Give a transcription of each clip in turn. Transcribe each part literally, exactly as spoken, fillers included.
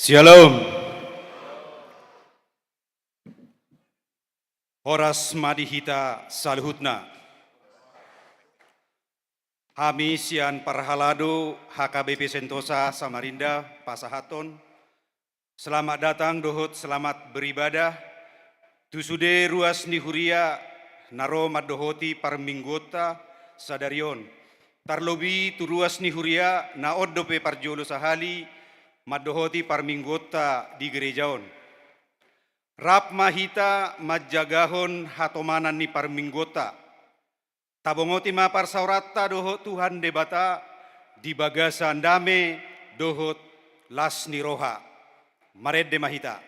Shalom. Horas ma di hita saluhutna. Hami sian parhalado H K B P Sentosa Samarinda pasahathon selamat datang dohot selamat beribadah tu sude ruas ni huria na ro mandohoti parmingguonta sadari on. Tarlobi tu ruas ni huria na on dope parjolo sahali mandohoti parmingguonta di gereja on. Rap ma hita manjagahon hatomanan ni parmingguonta. Tabongoti ma parsaoranta dohot Tuhan Debata di bagasan dame dohot las ni roha. Marende ma hita.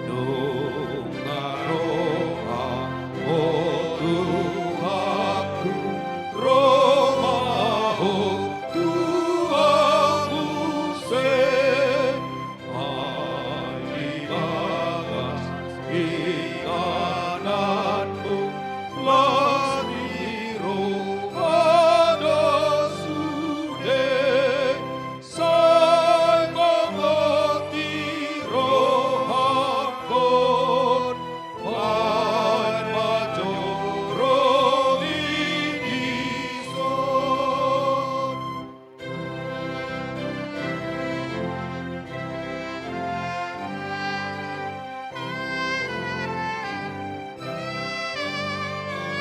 Nunga roha ho Tuhanku, roha ho tu ahu muse, ai di bagas ingananmu las ni roha do sude. Sai mangoti rohangkon, baen ma joro ni dison.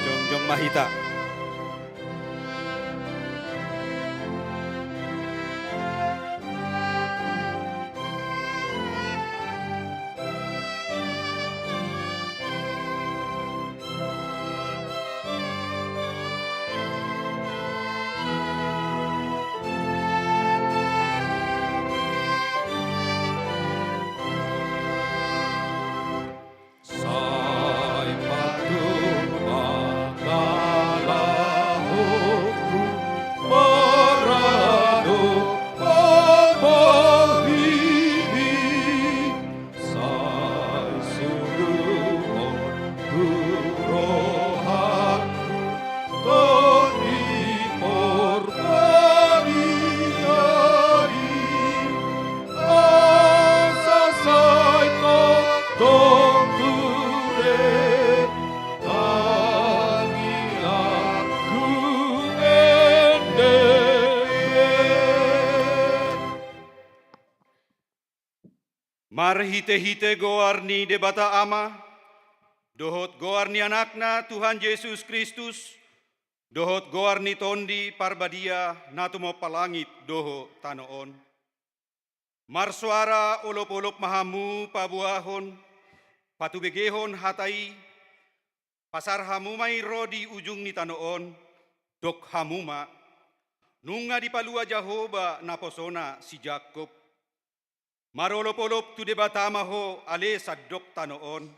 Jongjong ma hita. Sai patumangala hongku maradophon bohimi, sai suruhon tu rohangku Tondi Porbadia i, asa sai tongtong ture tangiangku ende. Marhitehite goar ni Debata Ama, dohot goar ni Anakna Tuhan Jesus Kristus, dohot goar ni Tondi Parbadia na tumompa langit dohot tano on. Marsoara olopolop ma hamu paboahon, patubegehon hata i, pasar hamu ma i ro di ujung ni tano on, dok hamu ma: Nunga dipalua Jahowa naposona si Jakob. Marolopolop tu Debata ma ho ale sandok tano on.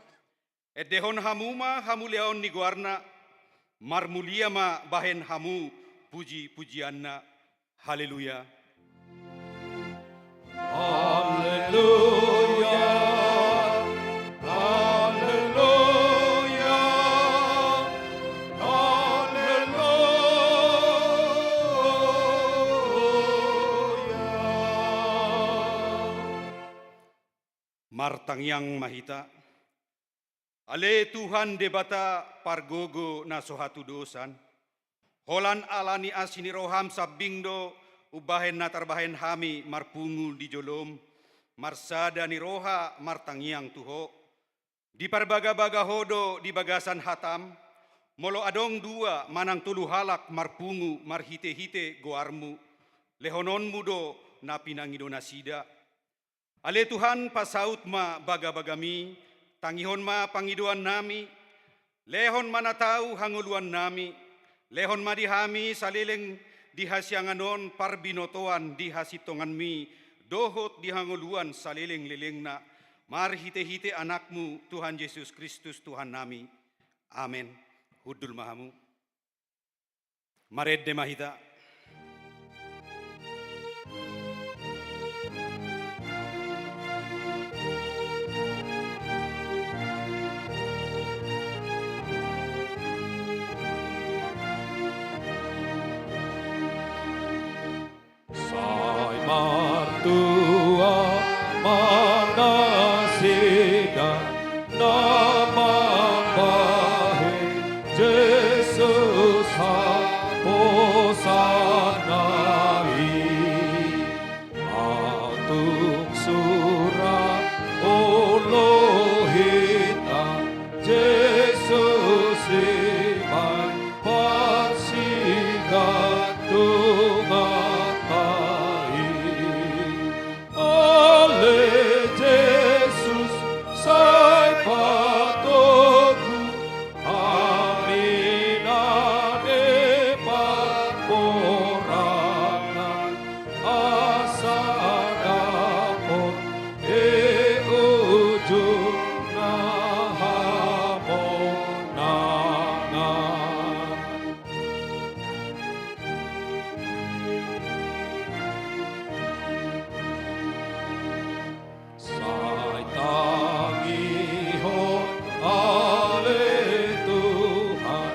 Endehon hamu ma hamuliaon ni goarna, marmulia ma bahen hamu pujipujianna. Haleluya. Haleluya. Haleluya. Haleluya. Martangiang ma hita. Ale Tuhan Debata pargogo na so hatudosan, holan ala ni asi ni roham sambing do umbahen na tarbahen hami marpungu di jolom, marsada ni roha martangiang tu Ho. Diparbagabaga Ho do di bagasan hataM, molo adong dua manang tolu halak marpungu marhitehite goarMu, lehononMu do na pinangido nasida. Ale Tuhan, pasaut ma bagabagaMi, tangihon ma pangidoannami, lehon ma na tau hangoluannami, lehon ma di hami saleleng di hasiangan on parbinotoan di hasintonganMi, dohot di hangoluan salelenglelengna, marhitehite AnakMu, Tuhan Jesus Kristus, Tuhannami. Amen. Hundul ma hamu. Marende ma hita. Sai martua ma nasida na mambahen Jesus haposanna i. Atung sura olo hita Jesus i ma parsigantunganta i. Ale Jesus sai patogu hami na di parborangan asa dapot di ujungna hamonangan. Sai tangihon ale Tuhan,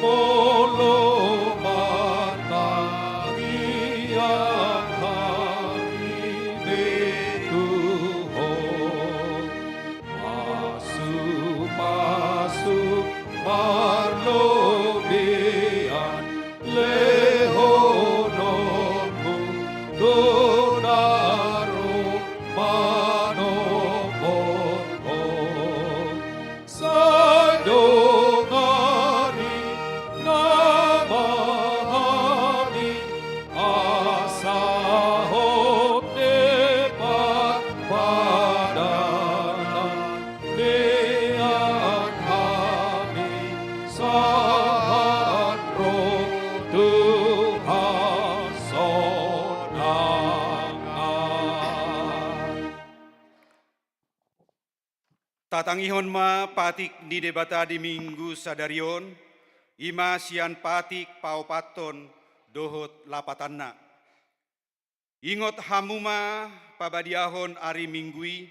molo martangiang hami be tu Ho. Pasupasu marlobian lehononmu tu na ro manombot Ho. Sai dongani nama hami asa hot di parpadanan nian hami sahat ro tu hasonangan. Tatangihon ma patik ni Debata di Minggu sadari on, i ma sian patik paopathon dohot lapatanna. Ingot hamu ma pabadiahon ari Minggu i,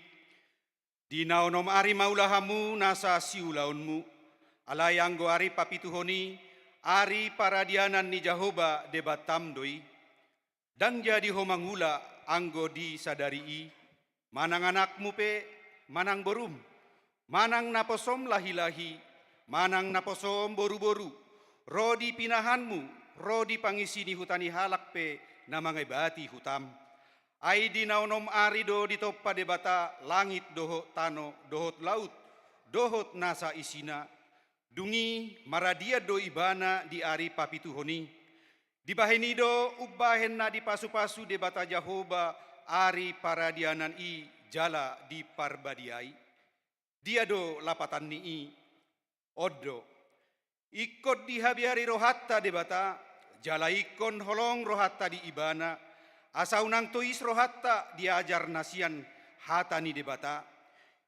di na onom ari maula hamu nasa siulaonmu, alai anggo ari papituhon i, ari paradianan ni Jahowa Debatam do i. Ndang jadi ho mangula anggo di sadari i, manang anakmu pe, manang borum, manang naposom lahilahi, manang naposom boruboru, ro di pinahanmu, ro di pangisi ni huta ni halak pe na mangebati hutam. Ai di na onom ari do ditompa Debata langit dohot tano, dohot laut, dohot nasa isina. Dung i maradian do ibana di ari papituhon i. Dibahen i do umbahen na dipasupasu Debata Jahowa ari paradianan i jala diparbadiai. Dia do lapatan ni i? On do. Ingkon dihabiari rohanta Debata, jala ingkon holong rohanta di Ibana, asa unang tois rohanta diajar na sian hata ni Debata.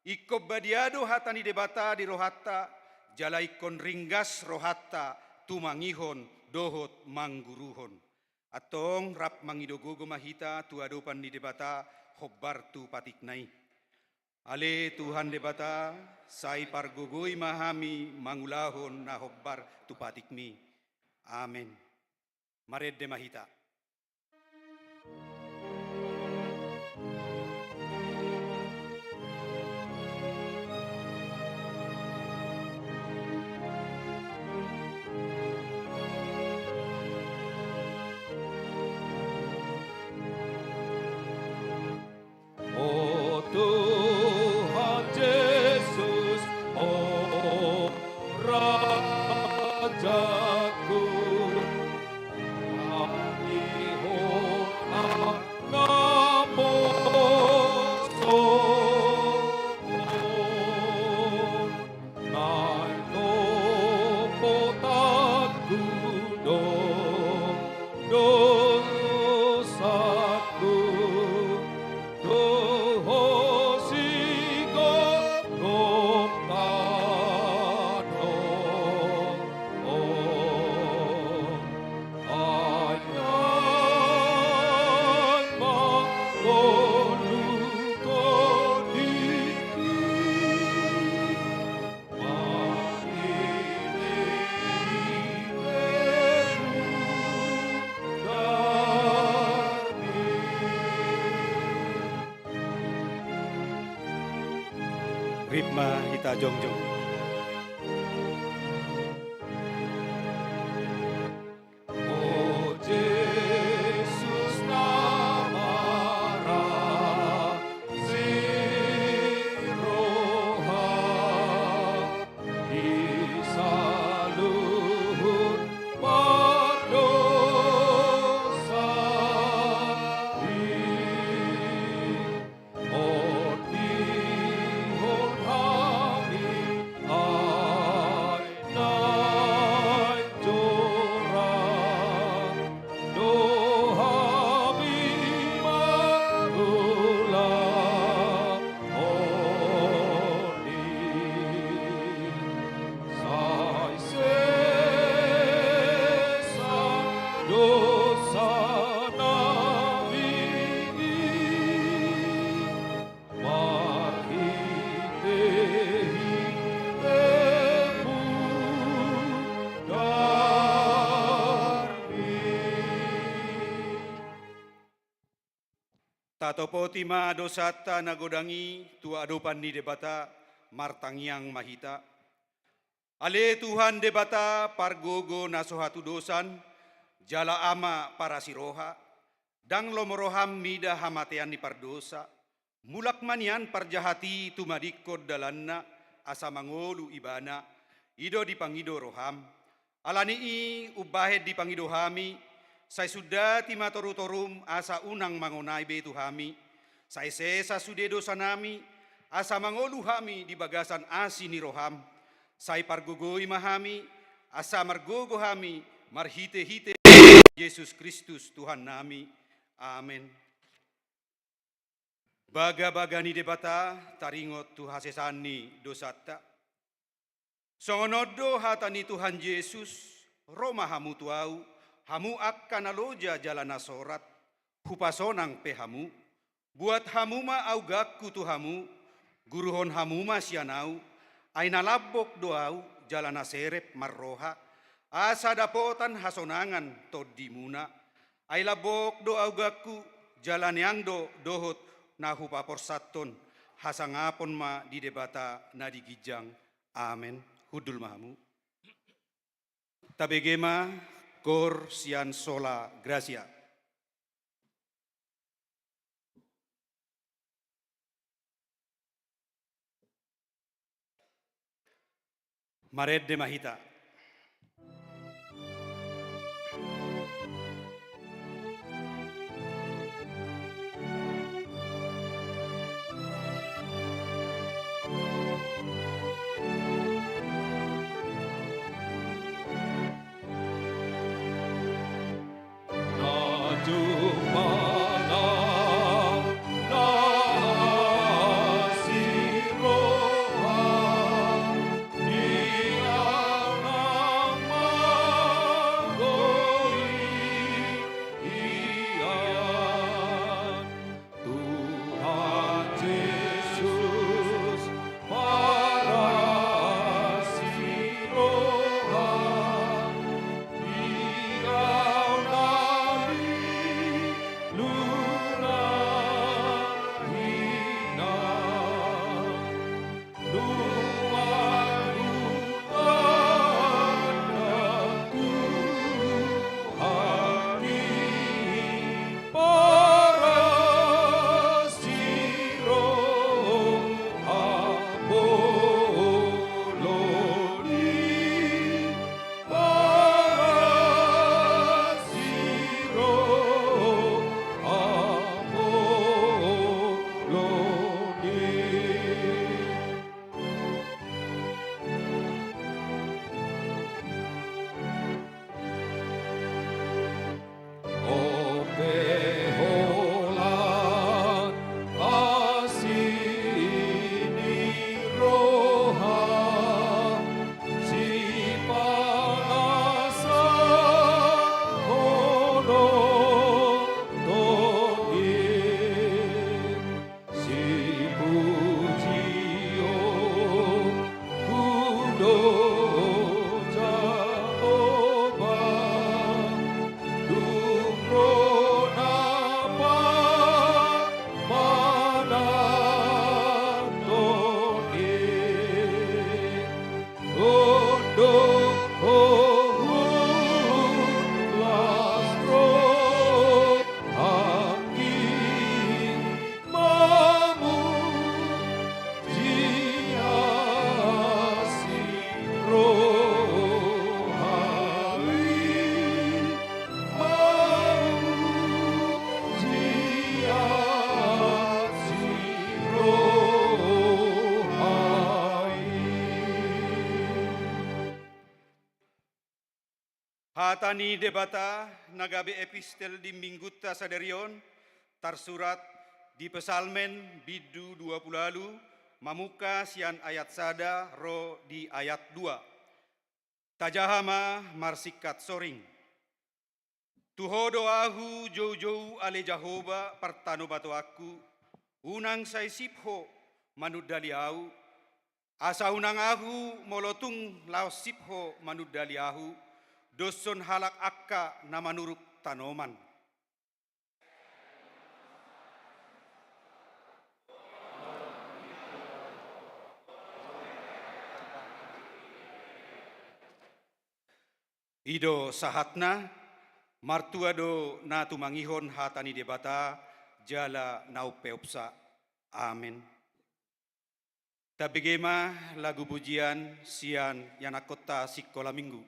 Ingkon badia do hata ni Debata di rohanta, jala ingkon ringgas rohanta tumangihon dohot mangguruhon. Antong rap mangido gogo ma hita tu adopan ni Debata hombar tu patikna i. Ale Tuhan Debata, sai pargogoi ma hami mangulahon na hombar tu patikmi. Amen. Marende ma hita. O Tuhan Jesus, Rap ma hita jongjong. O Jesus na marasi roha di saluhut pardosa i. Ondihon hami ai naeng jora do hami mangulahon i. Sai sesa dosa nami i marhitehite Pudarmi. Tatopoti ma dosanta na godang i tu adopan ni Debata. Martangiang ma hita. Ale Tuhan Debata, pargogo na so hatudosan, jala Ama parasi roha, ndang lomo roham mida hamatean ni pardosa. Mulak ma nian parjahat i tumadingkon dalanna, asa mangolu ibana, i do dipangido roham. Ala ni i umbahen dipangido hami, sai sundati ma torutorum asa unang mangonai be tu hami. Sai sesa sude dosanami, asa mangolu hami di bagasan asi ni roham. Sai pargogoi ma hami, asa margogo hami marhitehite Jesus Kristus Tuhannami. Amen. Bagabaga ni Debata taringot tu hasesaan ni dosanta. Songon on do hata ni Tuhan Jesus, ro ma hamu tu Ahu, hamu angka na loja jala na sorat, hupasonang pe hamu. Buat hamu ma augangku tu hamu, guruhon hamu ma sian Ahu, ai na lambok do Ahu jala na serep marroha, asa dapotan hasonangan tondimuna. Ai lambok do augangku, jala neang do dohot na hupaporsathon. Hasangapon ma di Debata na di ginjang. Amen. Hundul ma hamu. Tabege ma koor sian Sola Gratia. Marende ma hita. Hata ni Debata na gabe epistel di Minggunta sadari on tarsurat di Psalmen bindu dua pulu ualu, mamungka sian ayat sada ro di ayat dua. Tajaha ma marsingkat soring. Tu Ho do ahu joujou ale Jahowa partanobatoanku, unang sai sip Ho manundali ahu, asa unang ahu molo tung laos sip Ho manundali ahu, doshon halak angka na manuruk tanoman. I do sahatna. Martua do na tumangihon hata ni Debata jala na umpeopsa. Amen. Tabege ma lagu pujian sian ianakkonta sikola minggu.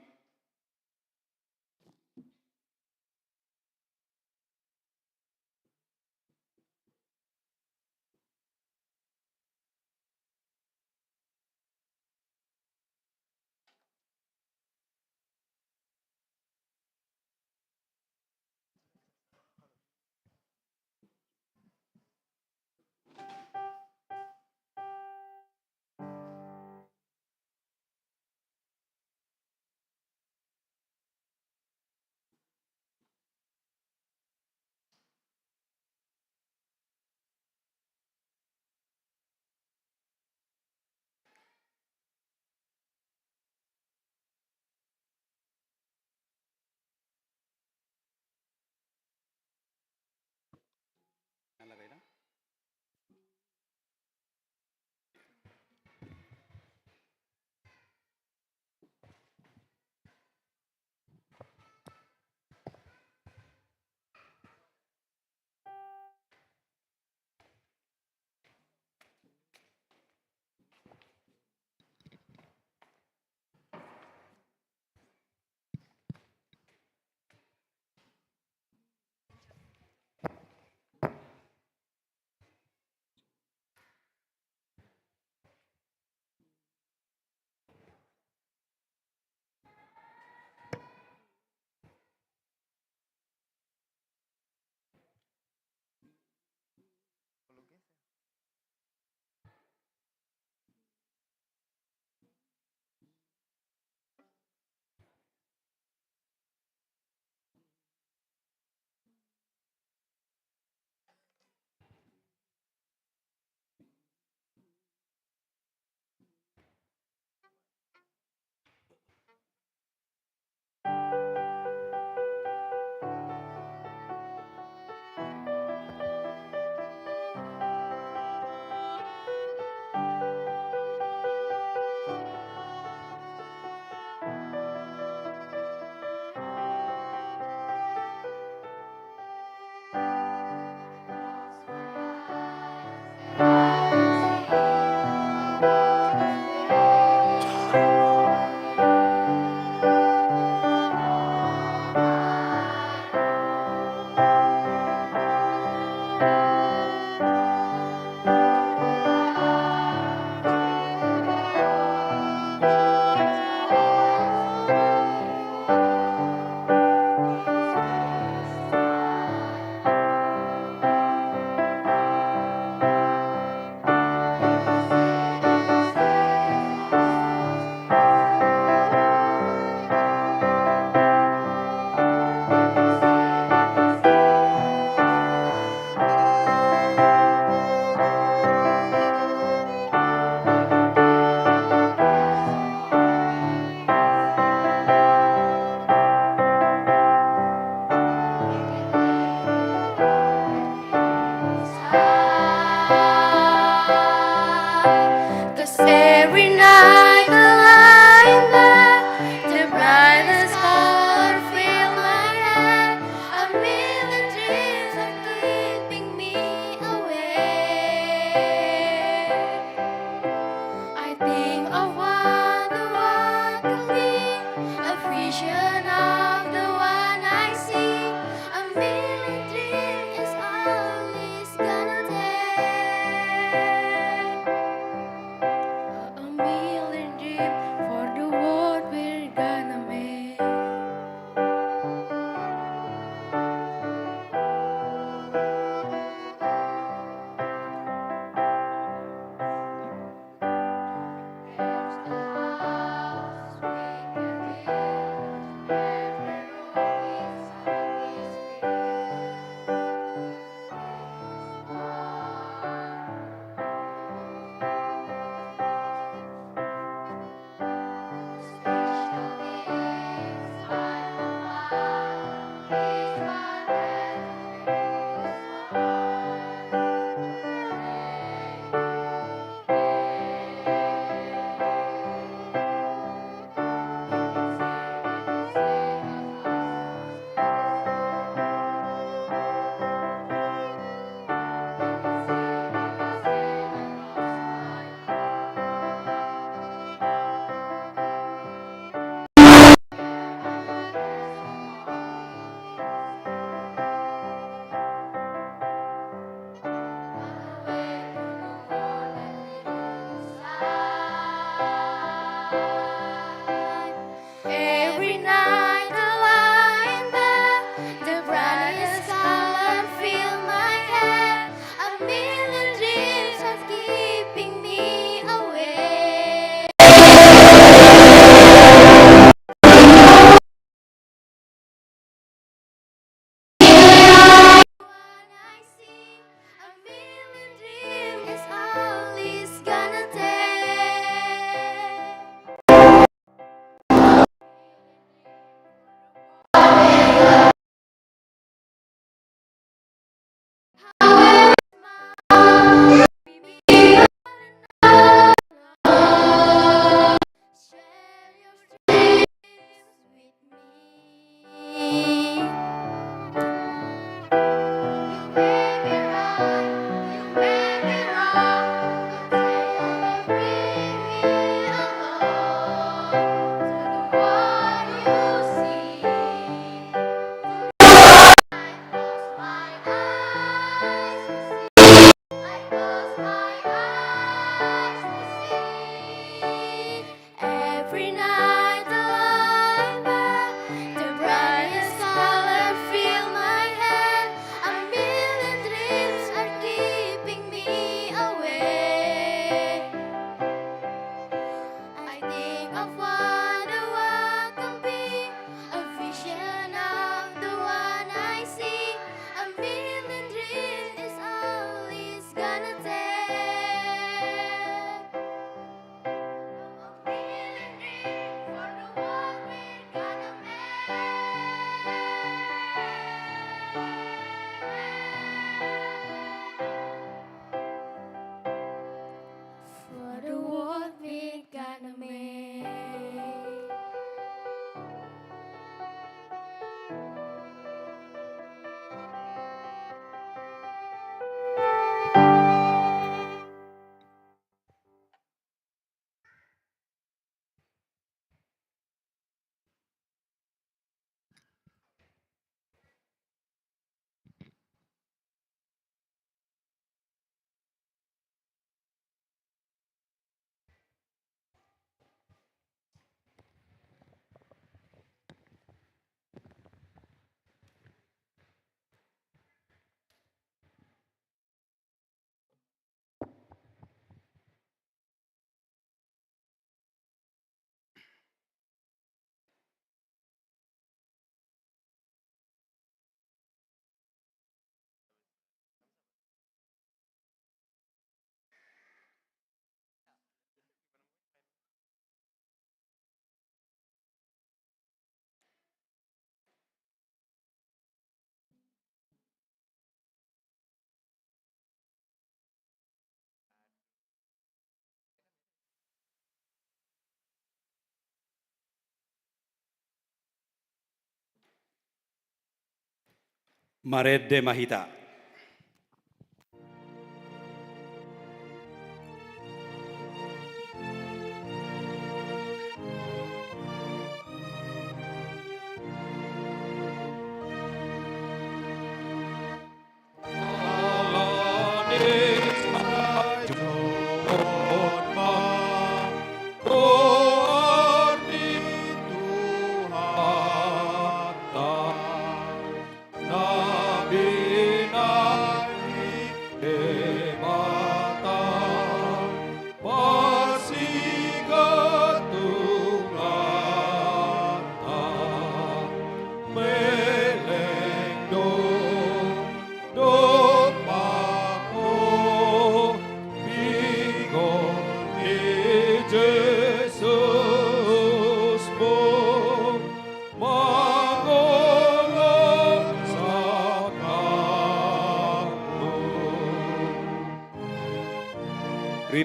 Marende ma hita.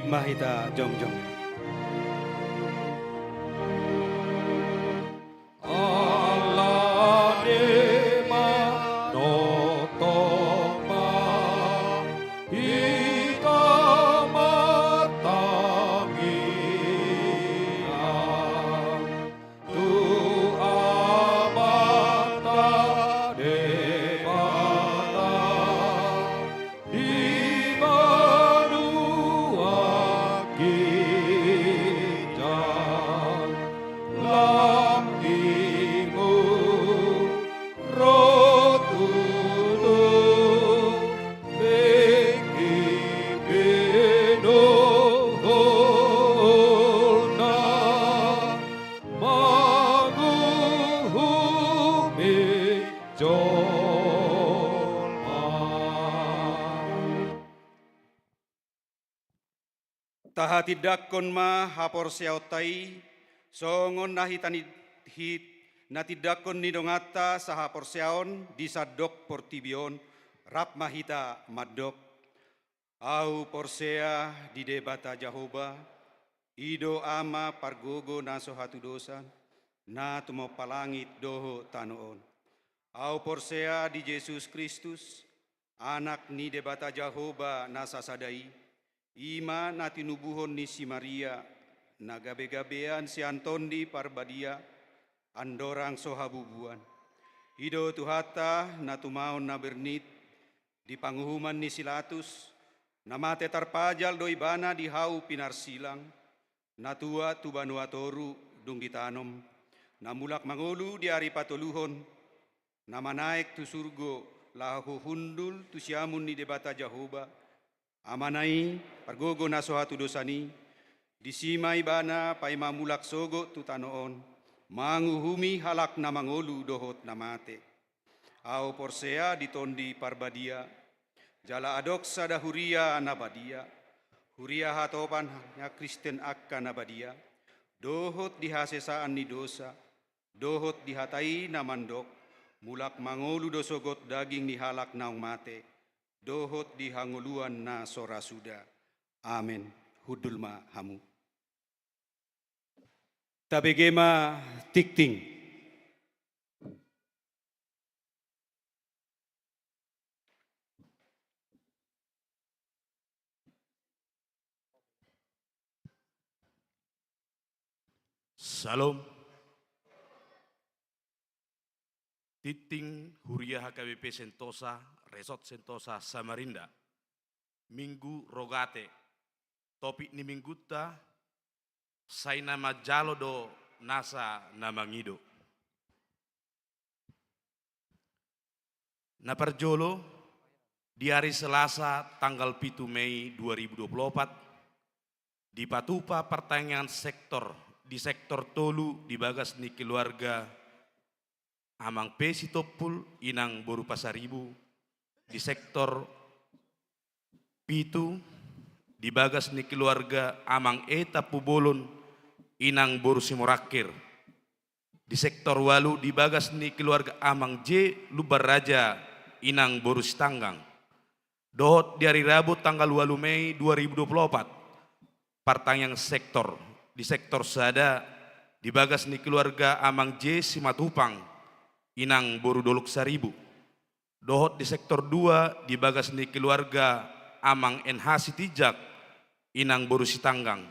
Rap ma hita jongjong. Tahatindangkon ma haporseaonta i, songon na hita ni, hit-, na tindangkon ni donganta sahaporseaon di sandok portibi on. Rap ma hita mandok. Ahu porsea di Debata Jahowa, i do Ama pargogo na so hatudosan, na tumompa langit dohot tano on. Ahu porsea di Jesus Kristus, Anak ni Debata Jahowa na sasada i, i ma na tinubuhon ni si Maria, na gabegabean sian Tondi Parbadia, andorang so habubuan. I do Tuhanta na tumaon na bernit, di panguhuman ni si Latus, na mate tarpajal do ibana di hau pinarsilang, na tuat tu banua toru dung ditanom, na mulak mangolu di ari patoluhon, na manaek tu surgo laho hundul tu siamun ni Debata Jahowa, Amana i, pargogo na so hatudosan i, disi ma ibana paima mulak sogot tu tano on, manguhumi halak na mangolu dohot na mate. Ahu porsea di Tondi Parbadia, jala adong sada huria na badia, huria hatopan na Kristen angka na badia, dohot di hasesaan ni dosa, dohot di hata i na mandok, mulak mangolu do sogot daging ni halak naung mate, dohot di hangoluan na so ra suda. Amen. Hundul ma hamu. Tabege ma tingting. Syalom. Tingting huria H K B P Sentosa, Resort Sentosa Samarinda. Minggu Rogate. Topik ni minggunta, sai na manjalo do nasa na mangido. Na parjolo, di ari Selasa tanggal pitu Mei dua ribu dua puluh opat, dipatupa partangiangan sektor di sektor tolu di bagas ni keluarga Amang P. Sitompul, Inang boru Pasaribu, di sektor pitu, di bagas ni keluarga Amang E. Tampubolon, Inang boru Simorangkir, di sektor ualu, di bagas ni keluarga Amang J. Lumbanraja, Inang boru Sitanggang. Dohot di ari Rabu tanggal ualu Mei dua ribu dua puluh opat, partangiangan sektor, di sektor sada, di bagas ni keluarga Amang J. Simatupang, Inang boru Dolok Saribu. dohot di sektor dua di bagas ni keluarga Amang N H Sitinjak, Inang boru Sitanggang,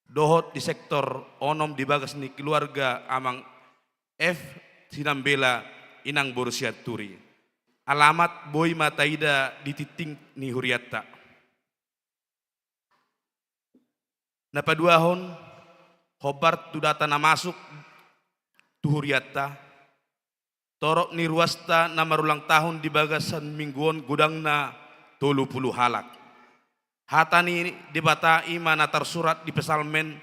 dohot di sektor onom di bagas ni keluarga Amang F Sinambela, Inang boru Sianturi. Alamat boi ma taida di tingting ni hurianta. Na paduahon, hombar tu data na masuk tu hurianta, torop ni ruasta na marulang tahun di bagasan minggu on godangna tolu pulu halak. Hata ni Debata i ma na tarsurat di Psalmen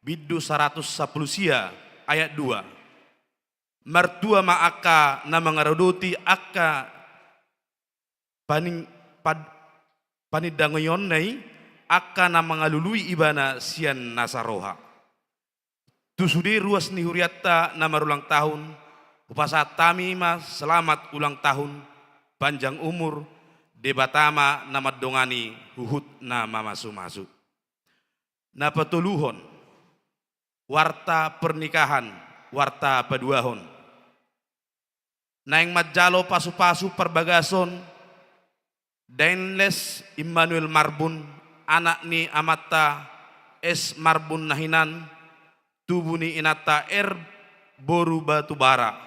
bindu saratus sampulu sia ayat dua. Martua ma angka na mangaradoti angka paning-, pad-, panindangionna i, angka na mangalului ibana sian nasa roha. Tu sude ruas ni hurianta na marulang tahun, hupasahat hami ma selamat ulang tahun, panjang umur, Debata ma na mandongani huhut na mamasumasu. Na patoluhon, warta pernikahan, warta paduahon. Naeng manjalo pasupasu parbagason, Daenles Immanuel Marbun, anak ni amanta S Marbun na hinan, tubu ni inanta R boru Batubara,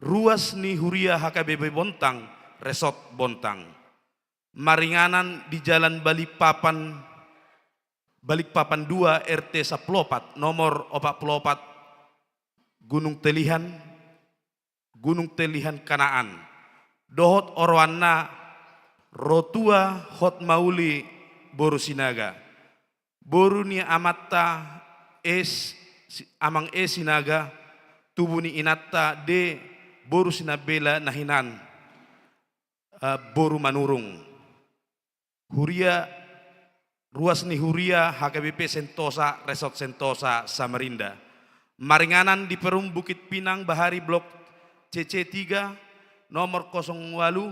ruas ni huria H K B P Bontang, Resort Bontang. Maringanan di Jalan Balikpapan, Balikpapan dua, R T sampulu opat, nomor opat pulu opat, Gunung Telihan, Gunung Telihan Kanaan. Dohot oroanna, Rotua Hotmauli boru Sinaga. Boru ni amanta S, Si-, Amang E Sinaga, tubu ni inanta D boru Sinambela na hinan, eh, boru Manurung. Huria, ruas ni huria H K B P Sentosa, Resort Sentosa, Samarinda. Maringanan di Perum Bukit Pinang Bahari Blok C C tiga, nomor kosong walu,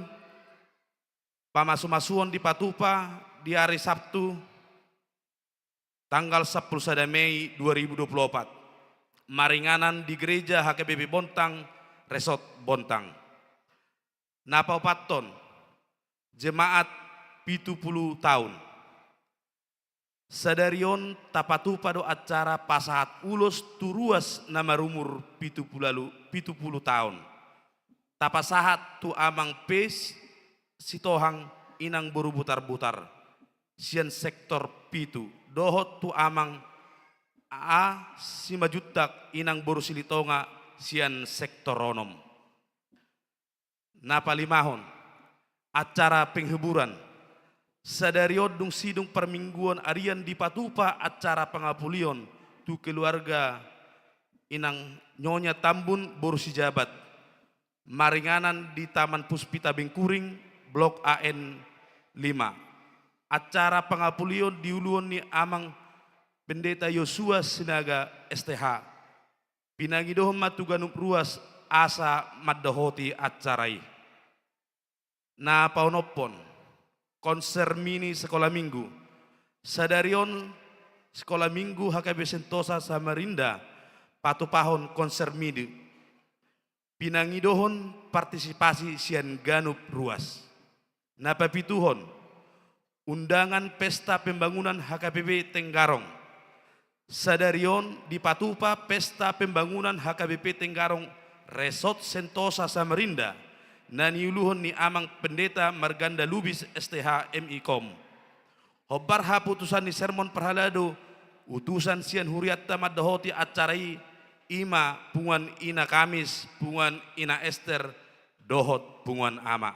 pamasumasuon dipatupa di ari Sabtu, tanggal sampulu sada Mei dua ribu dua pulu opat. Maringanan di Gereja H K B P Bontang, Resort Bontang. Na paopathon, jemaat pitu pulu taon. Sadari on tapatupa do acara pasahat ulos tu ruas na marumur pitu pulu, pitu pulu taon. Tapasahat tu Amang P Sitohang, Inang boru Butarbutar, sian sektor pitu, dohot tu Amang A Simanjuntak, Inang boru Silitonga, sian sektor onom. Na palimahon, acara penghiburan. Sadari on dung sidung parmingguon arian dipatupa acara pangapulion tu keluarga Inang Nyonya Tambun boru Sijabat. Maringanan di Taman Puspita Bengkuring, Blok A N lima. Acara pangapulion diuluhon ni Amang Pendeta Yosua Sinaga, S T H. Pinangidohon ma tu ganup ruas asa mandohoti acara i. Na paonomhon, konser mini sekolah minggu. Sadari on sekolah minggu H K B P Sentosa Samarinda patupahon konser mini. Pinangidohon partisipasi sian ganup ruas. Na papituhon, undangan pesta pembangunan H K B P Tenggarong. Sadari on dipatupa pesta pembangunan H K B P Tenggarong Resort Sentosa Samarinda, na niuluhon ni Amang Pendeta Marganda Lubis, S T H, M I Kom. Hombar haputusan ni sermon parhalado, utusan sian hurianta mandohoti acara i, i ma punguan Ina Kamis, punguan Ina Ester, dohot punguan Ama.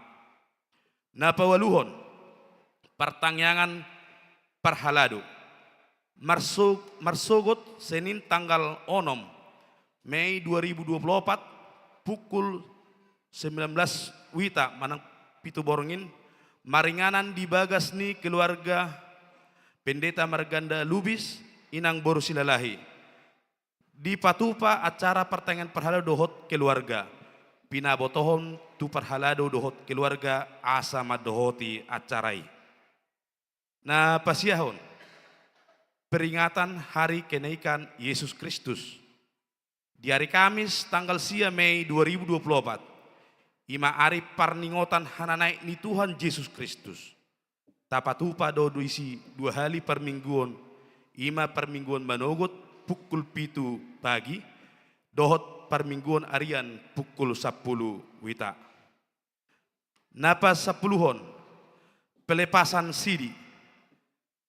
Na paualuhon, partangiangan parhalado. Marso-, marsogot Senin tanggal onom Mei dua ribu dua puluh opat, pukul sembilan belas wita manang pitu borngin, maringanan di bagas ni keluarga Pendeta Marganda Lubis, Inang boru Silalahi. Dipatupa acara partangiangan parhalado dohot keluarga. Pinabotohon tu parhalado dohot keluarga asa mandohoti acara i. Na pasiahon, peringatan Hari Kenaikan Yesus Kristus. Di hari Kamis tanggal sia Mei dua ribu dua puluh opat, I ma ari parningotan hananaek ni Tuhan Jesus Kristus. Tapatupa do disi dua hali parmingguon, i ma parmingguon manogot pukul pitu pagi, dohot parmingguon arian pukul sampulu wita. Na pasampuluhon, pelepasan sidi.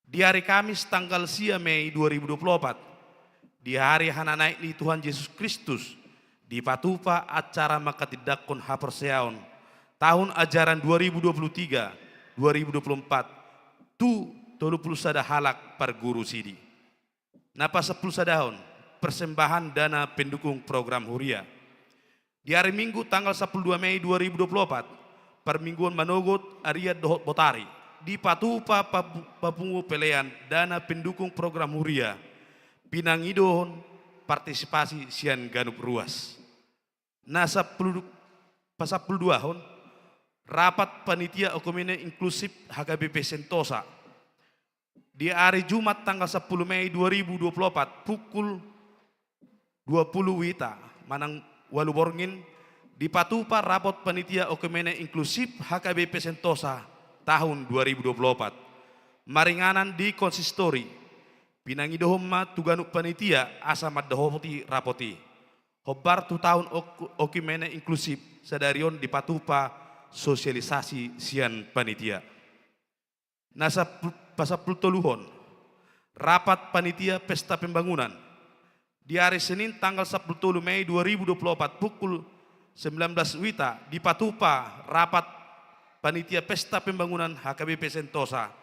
Di ari Kamis tanggal sia Mei dua ribu dua puluh opat, di ari hananaek ni Tuhan Jesus Kristus, dipatupa acara manghatindanghon haporseaon tahun ajaran dua ribu dua puluh tiga, dua ribu dua puluh empat, tu tolu pulu sada halak parguru sidi. Na pasampulu sadahon, persembahan dana pendukung program huria. Di ari Minggu tanggal sampulu dua Mei dua ribu dua puluh opat, parmingguon manogot, arian dohot botari, dipatupa papu-, papungu pelean dana pendukung program huria, pinangidohon partisipasi sian ganup ruas. Na sampulu, pasampulu duahon, rapat panitia oikumene inklusif H K B P Sentosa. Di ari Jumat tanggal sampulu Mei dua ribu dua puluh opat pukul dua pulu wita manang ualu borngin, dipatupa rapat panitia oikumene inklusif H K B P Sentosa tahun dua ribu dua puluh opat. Maringanan di konsistori, pinangidohon ma tu ganup panitia asa mandohoti rapat i. Hombar tu tahun oiku-, oikumene inklusif, sadari on dipatupa sosialisasi sian panitia. Na sampul-, pasampulu toluhon, rapat panitia pesta pembangunan. Di ari Senin tanggal sampulu tolu Mei dua ribu dua puluh opat pukul sembilan belas wita, dipatupa rapat panitia pesta pembangunan H K B P Sentosa,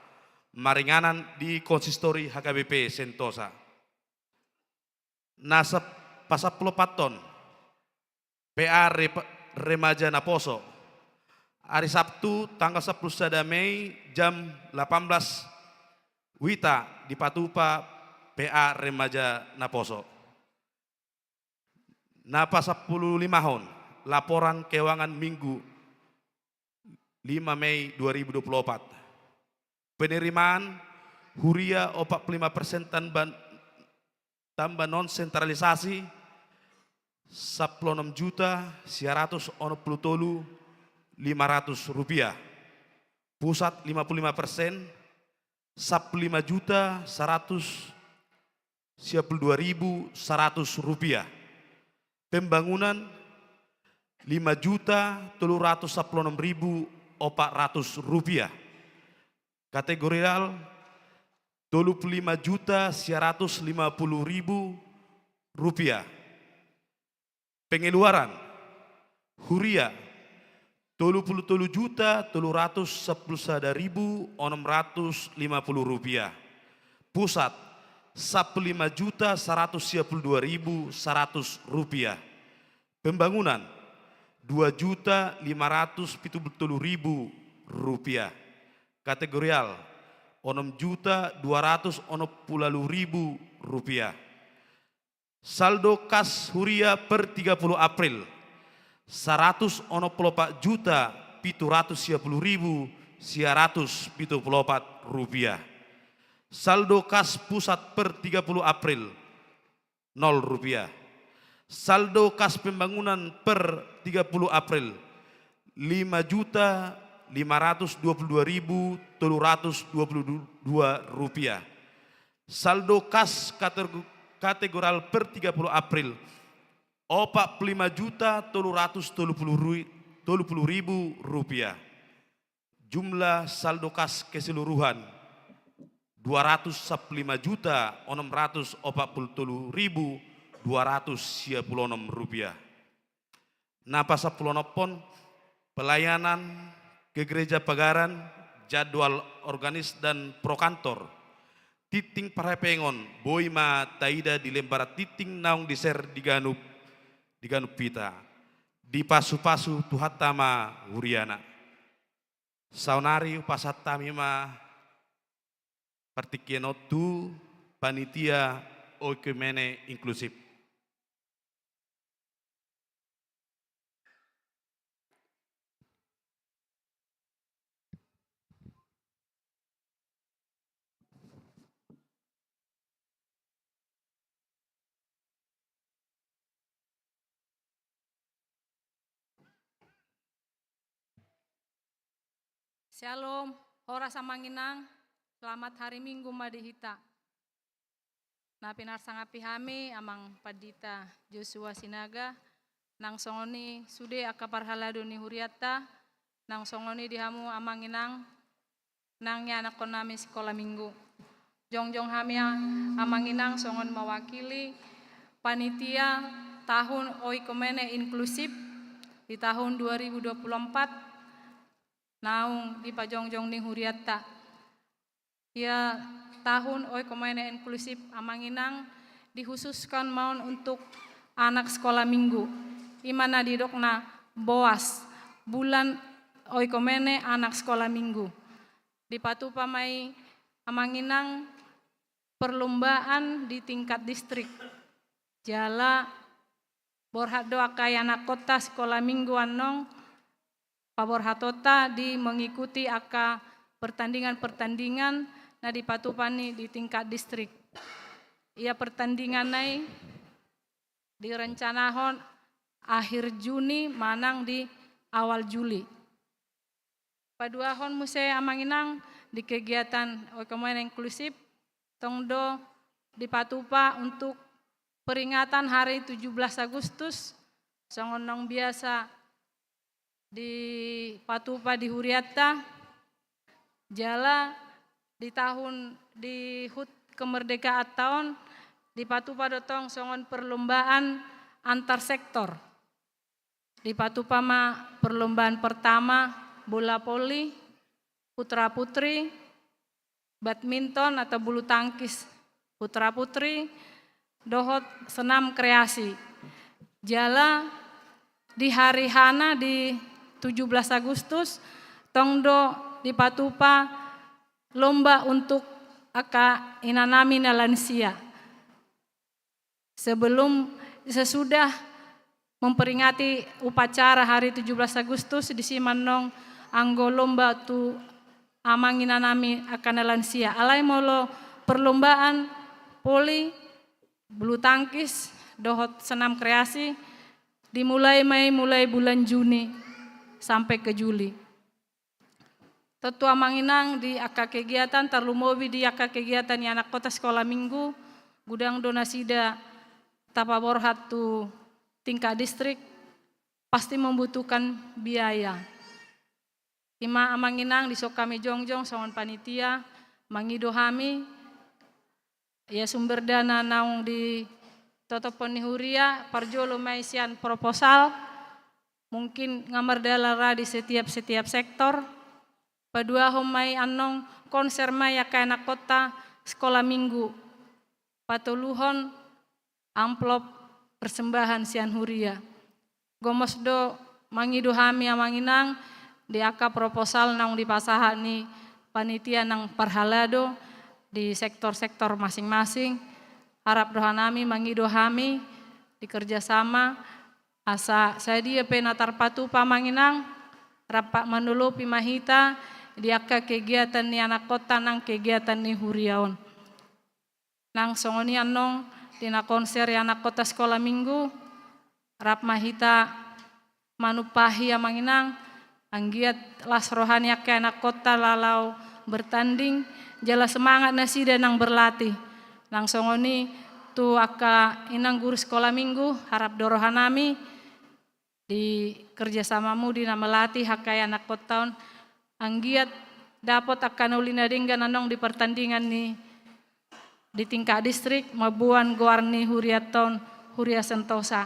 maringanan di konsistori H K B P Sentosa. Na sap-, pasampulu opat on, P A Rep-, Remaja Naposo. Ari Sabtu tanggal sampulu sada Mei jam lapan belas wita dipatupa P A Remaja Naposo. Na pasampulu limahon, laporan keuangan Minggu lima Mei dua ribu dua puluh opat. Penerimaan huria opat pulu lima persen tanba, tanba non sentralisasi, sampulu onom juta sia ratus onom pulu tolu lima ratus rupiah. Pusat lima pulu lima persen, sampulu lima juta saratus sia pulu dua ribu saratus rupiah. Pembangunan lima juta tolu ratus sampulu onom ribu opat ratus rupiah. Kategorial tolu pulu lima juta sia ratus lima pulu ribu rupiah. Pengeluaran huria tolu pulu tolu juta tolu ratus sampulu sada ribu onom ratus lima pulu rupiah. Pusat sampulu lima juta saratus sia pulu dua ribu saratus rupiah. Pembangunan dua juta lima ratus pitu pulu tolu ribu rupiah. Kategorial onom juta dua ratus onom pulu ualu ribu rupiah. Saldo kas huria per tiga pulu April, saratus onom pulu opat juta pitu ratus sia pulu ribu sia ratus pitu pulu opat rupiah. Saldo kas pusat per tiga pulu April, nol rupiah. Saldo kas pembangunan per tiga puluh April, lima juta lima ratus dua puluh dua ribu tolu ratus dua puluh dua rupiah. Saldo kas kater-, kategorial per tiga puluh April, opat pulu lima juta tolu ratus tolu puluh rui-, tolu puluh ribu rupiah. Jumlah saldo kas keseluruhan, dua ratus sampulu lima juta onom ratus opat pulu tolu ribu dua ratus sia pulu onom rupiah. Na pasampulu onom on, pelayanan ke gereja pagaran, jadwal organis dan prokantor. Tintin parhepengon, boi ma taida di lembar tintin naung di-share di ganup, di ganup hita. Dipasupasu Tuhanta ma huriana. Saonari hupasahat hami ma partingkian on tu panitia oikumene inklusif. Shalom, horas amang inang, selamat hari Minggu ma di hita. Na pinarsangapi hami amang Pandita Joshua Sinaga, nang songon i sude angka parhalado ni hurianta, nang songon i di hamu amang inang, nang ianakkon nami sikola minggu. Jongjong hami a-, amang inang songon mewakili panitia tahun Oikomene Inklusif di tahun dua ribu dua puluh empat naung dipajongjong ni hurianta. Ia tahun Oikomene Inklusif amang inang dikhususkan ma on untuk anak sekolah minggu. I ma na didokna BOAS, Bulan Oikomene Anak Sekolah Minggu. Dipatupa ma i amang inang perlombaan di tingkat distrik. Jala borhat do angka ianakkonta sikola minggu annon paborhatonta di mengikuti angka pertandingan-pertandingan na dipatupa ni di tingkat distrik. Ia pertandingan na i direncanahon akhir Juni manang di awal Juli. Paduahon muse amang inang di kegiatan Oikomene Inklusif, tong do dipatupa untuk peringatan hari tujuh belas Agustus, songon naung biasa dipatupa di hurianta, jala di tahun di hut kemerdekaanta on dipatupa do tong songon perlombaan antar sektor. Dipatupa ma perlombaan pertama bola voli putra putri, badminton atau bulu tangkis putra putri, dohot senam kreasi. Jala di hari H na di tujuh belas Agustus tong do dipatupa lomba untuk angka inanami na lansia. Sebelum, sesudah memperingati upacara hari tujuh belas Agustus, disi ma annon anggo lomba tu amang inanami angka na lansia. Alai molo perlombaan voli, bulu tangkis dohot senam kreasi dimulai ma i mulai bulan Juni sampai ke Juli. Tontu amang inang di angka kegiatan, tarlumobi di angka kegiatan ianakkon sikola minggu, godang do nasida tapaborhat tu tingkat distrik, pasti membutuhkan biaya. I ma amang inang dison hami jongjong songon panitia, mangido hami, ia sumber dana naung ditotophon ni huria, parjolo ma i sian proposal, mungkin nga mardalan ra di setiap-setiap sektor, paduahon ma i annon konser ma i angka ianakkonta sikola minggu, patoluhon amplop persembahan sian huria. Gomos do mangido hami amang inang di angka proposal naung dipasahat ni panitia nang parhalado di sektor-sektor masing-masing. Harap roha nami mangido hami di kerjasama asa sadia pe na tarpatupa amang inang, rap manolopi ma hita di angka kegiatan ni anakkonta nang kegiatan ni huria on. Nang songon i annon di na konser ianakkon sikola minggu, rap ma hita manumpahi amang inang, anggiat las roha ni angka ianakkonta laho bertanding, jala semangat nasida nang berlatih. Nang songon i tu angka inang guru sikola minggu, harap do roha nami di kerjasamamudi na melatih angka ianakkonta on, anggiat dapot angka na uli na denggan annon di pertandingan ni di tingkat distrik, mamboan goar ni hurianta on, Huria Sentosa.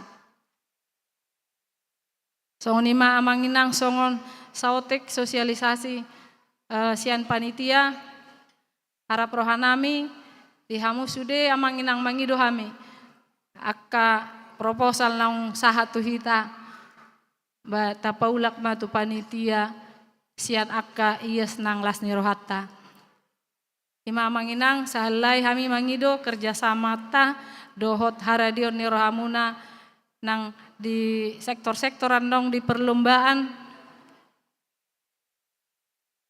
Songon i ma amang inang songon saotik sosialisasi, eh, sian panitia, harap roha nami di hamu sude amang inang mangido hami angka proposal naung sahat tu hita, ba tapaulak ma tu panitia sian angka ias nang las ni rohanta. I ma amang inang, sahali hami mangido kerjasamanta dohot haradeon ni rohamuna nang di sektor-sektor annon di perlombaan.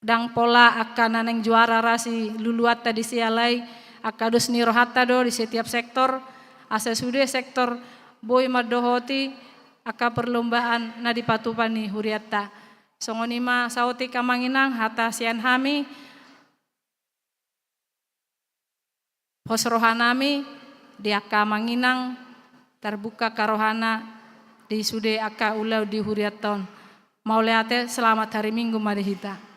Ndang pola angka na naeng juara ra siluluanta disi, alai angka dos ni rohanta do di setiap sektor, asa sude sektor boi mandohoti angka perlombaan na dipatupa ni hurianta. Songon i ma saotik amang inang hata sian hami. Pos rohanami di angka amang inang, tarbuka angka rohana di sude angka ulaon di hurianta on. Mauliate, selamat hari Minggu ma di hita.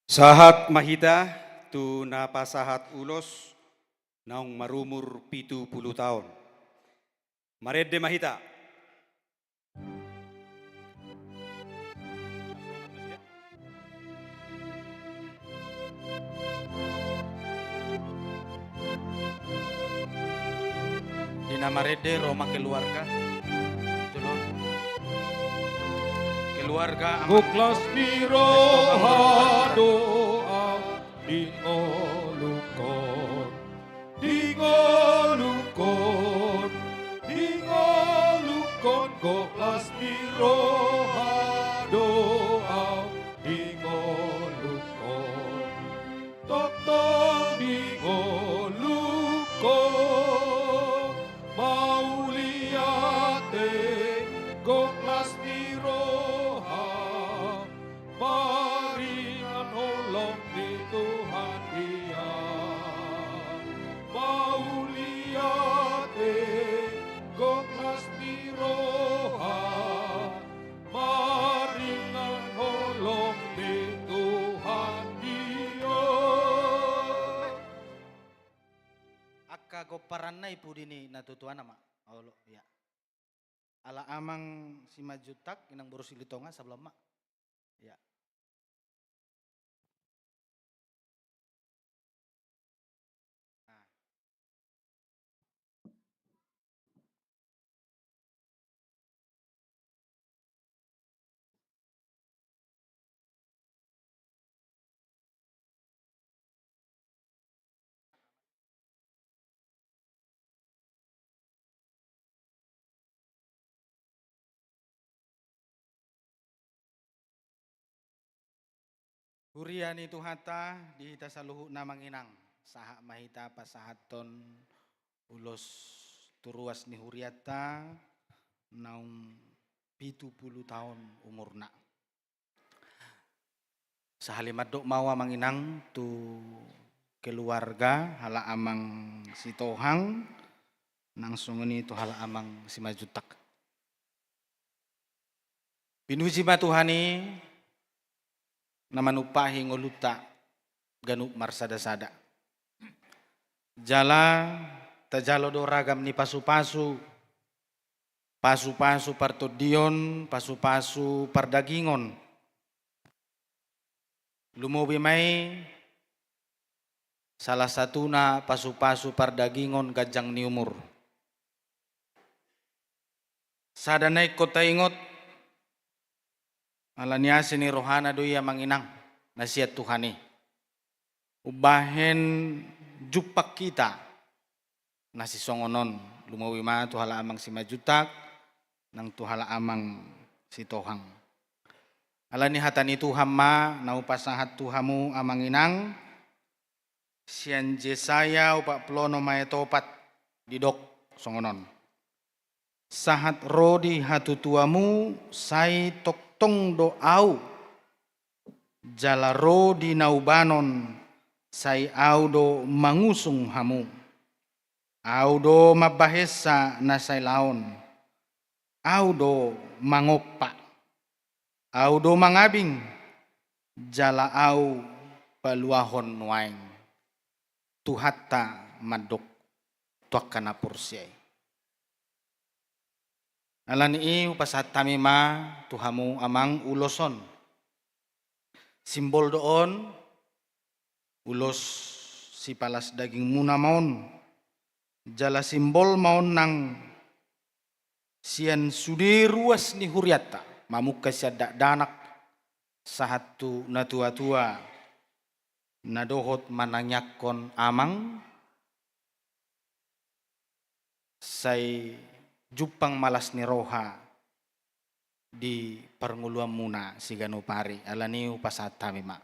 Sahat ma hita tu na pasahat ulos naung marumur pitu pulu taon. Marende ma hita. Di na marende ro ma keluarga. Jolo. Keluarga. Gok las ni roha do au di ngolungkon. Di ngolungkon, di ngolungkon, gok las ni roha do au di ngolungkon. Tongtong di ngolungkon, mauliate, gok las ni roha. Maringan holong ni Tuhan Dia. Mauliate, gok las ni roha. Maringan holong ni Tuhan Dia. Angka gomparanna i pudi ni natuatuana ma. Olo, ya. Ala amang Simanjuntak, inang boru Silitonga, sabola ma. Ya. Ah. Huria ni Tuhanta, di hita saluhutna amang inang, sahat ma hita pasahathon ulos tu ruas ni hurianta naung pitu pulu taon umurna. Sahali mandok ma au amang inang tu keluarga, ala amang Sitohang, nang songon i tu ala amang Simanjuntak. Pinuji ma Tuhan i na manumpahi ngolunta ganup marsadasada. Jala tajalo do ragam ni pasupasu, pasupasu partondion, pasupasu pardagingon. Lumobi ma i salah satuna pasupasu pardagingon, ganjang ni umur. Sada na ingkon taingot, ala ni asi ni rohana do i amang inang, na sian Tuhan i. Umbahen jumpang hita na sisongon on, lumobi ma tu ala amang Simanjuntak, nang tu ala amang Sitohang. Ala ni hata ni Tuhan ma na hupasahat tu hamu amang inang, sian Jesaya opat pulu onom ayat opat, didok songon on. Sahat ro di hatutuamu sai tongtong do Au, jala ro di na ubanon sai Au do mangusung hamu. Au do mambahensa na sai laon, Au do mangompa, Au do mangabing, jala Au paluahon nuaeng. Tuhanta mandok tu angka na porsea i. Ala ni i hupasahat hami ma tu hamu amang ulos on. Simbol do on, ulos sipalas dagingmuna ma on, jala simbol ma on nang sian sude ruas ni hurianta, mamungka sian dakdanak sahat tu natuatua na dohot manangiangkon amang, sai jumpang ma las ni roha di parngoluanmuna siganup ari, alani i hupasahat hami ma.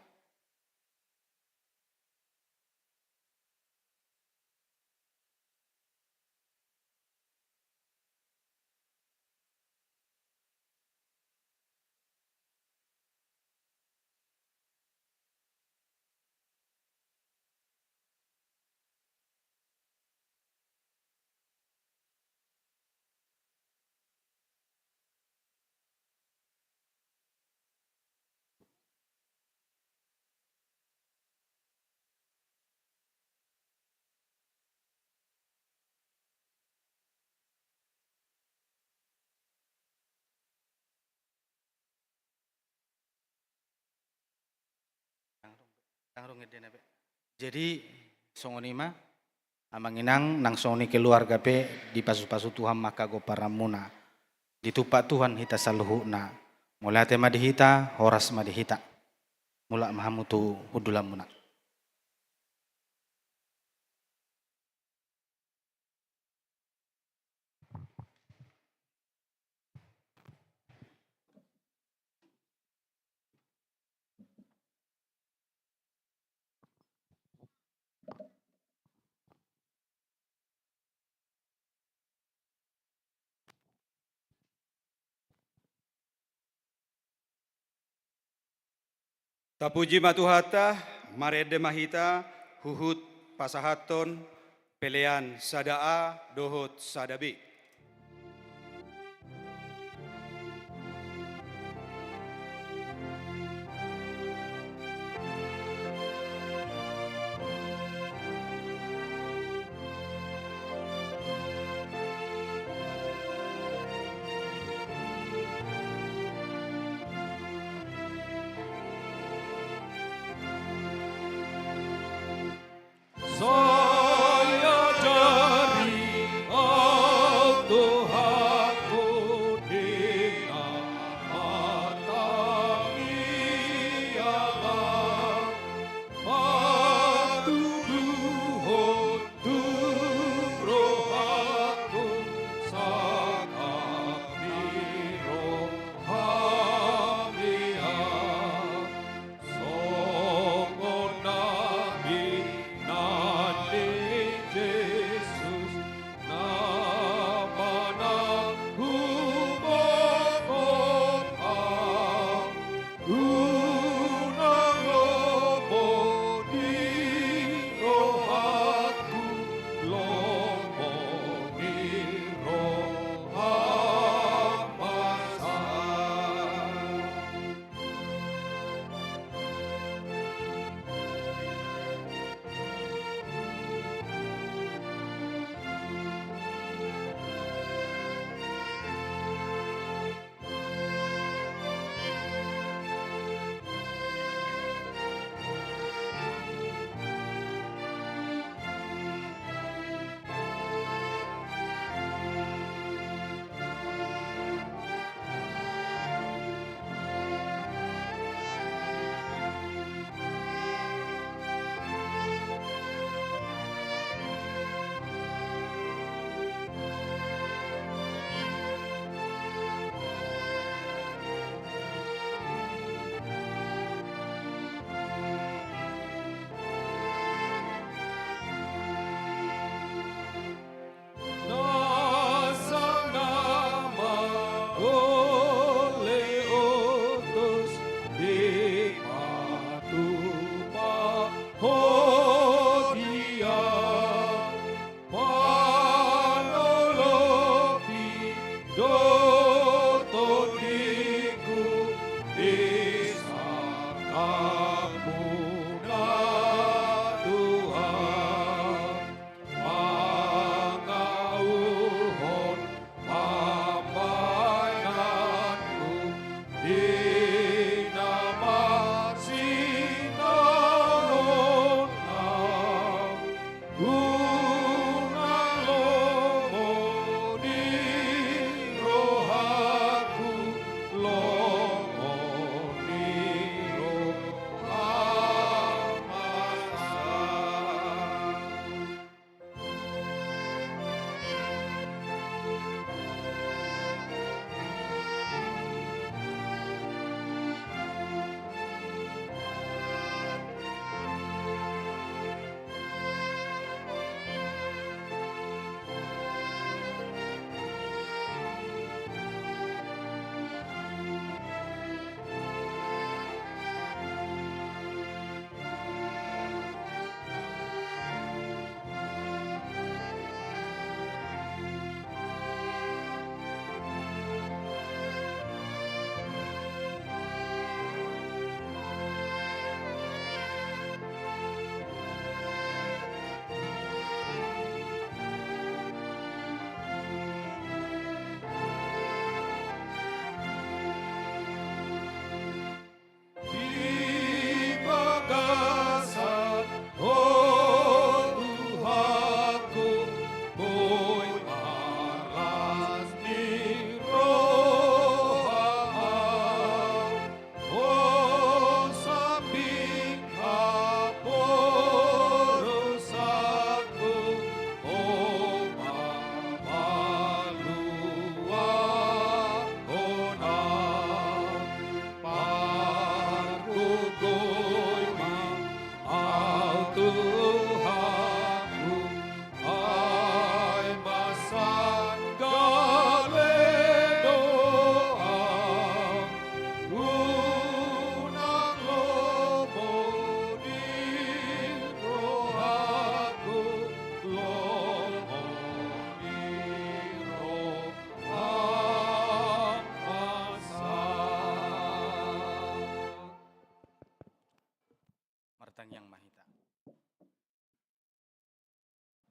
Jadi, songon i ma, Amang Inang, nang songon i keluarga pe, dipasupasu Tuhan ma angka pomparanmuna. Ditumpak Tuhan hita saluhutna. Mauliate ma di hita, horas ma di hita. Mulak ma hamu tu hundulanmuna. Tapuji ma Tuhanta, marende ma hita, huhut pasahathon pelean sada A dohot sada B.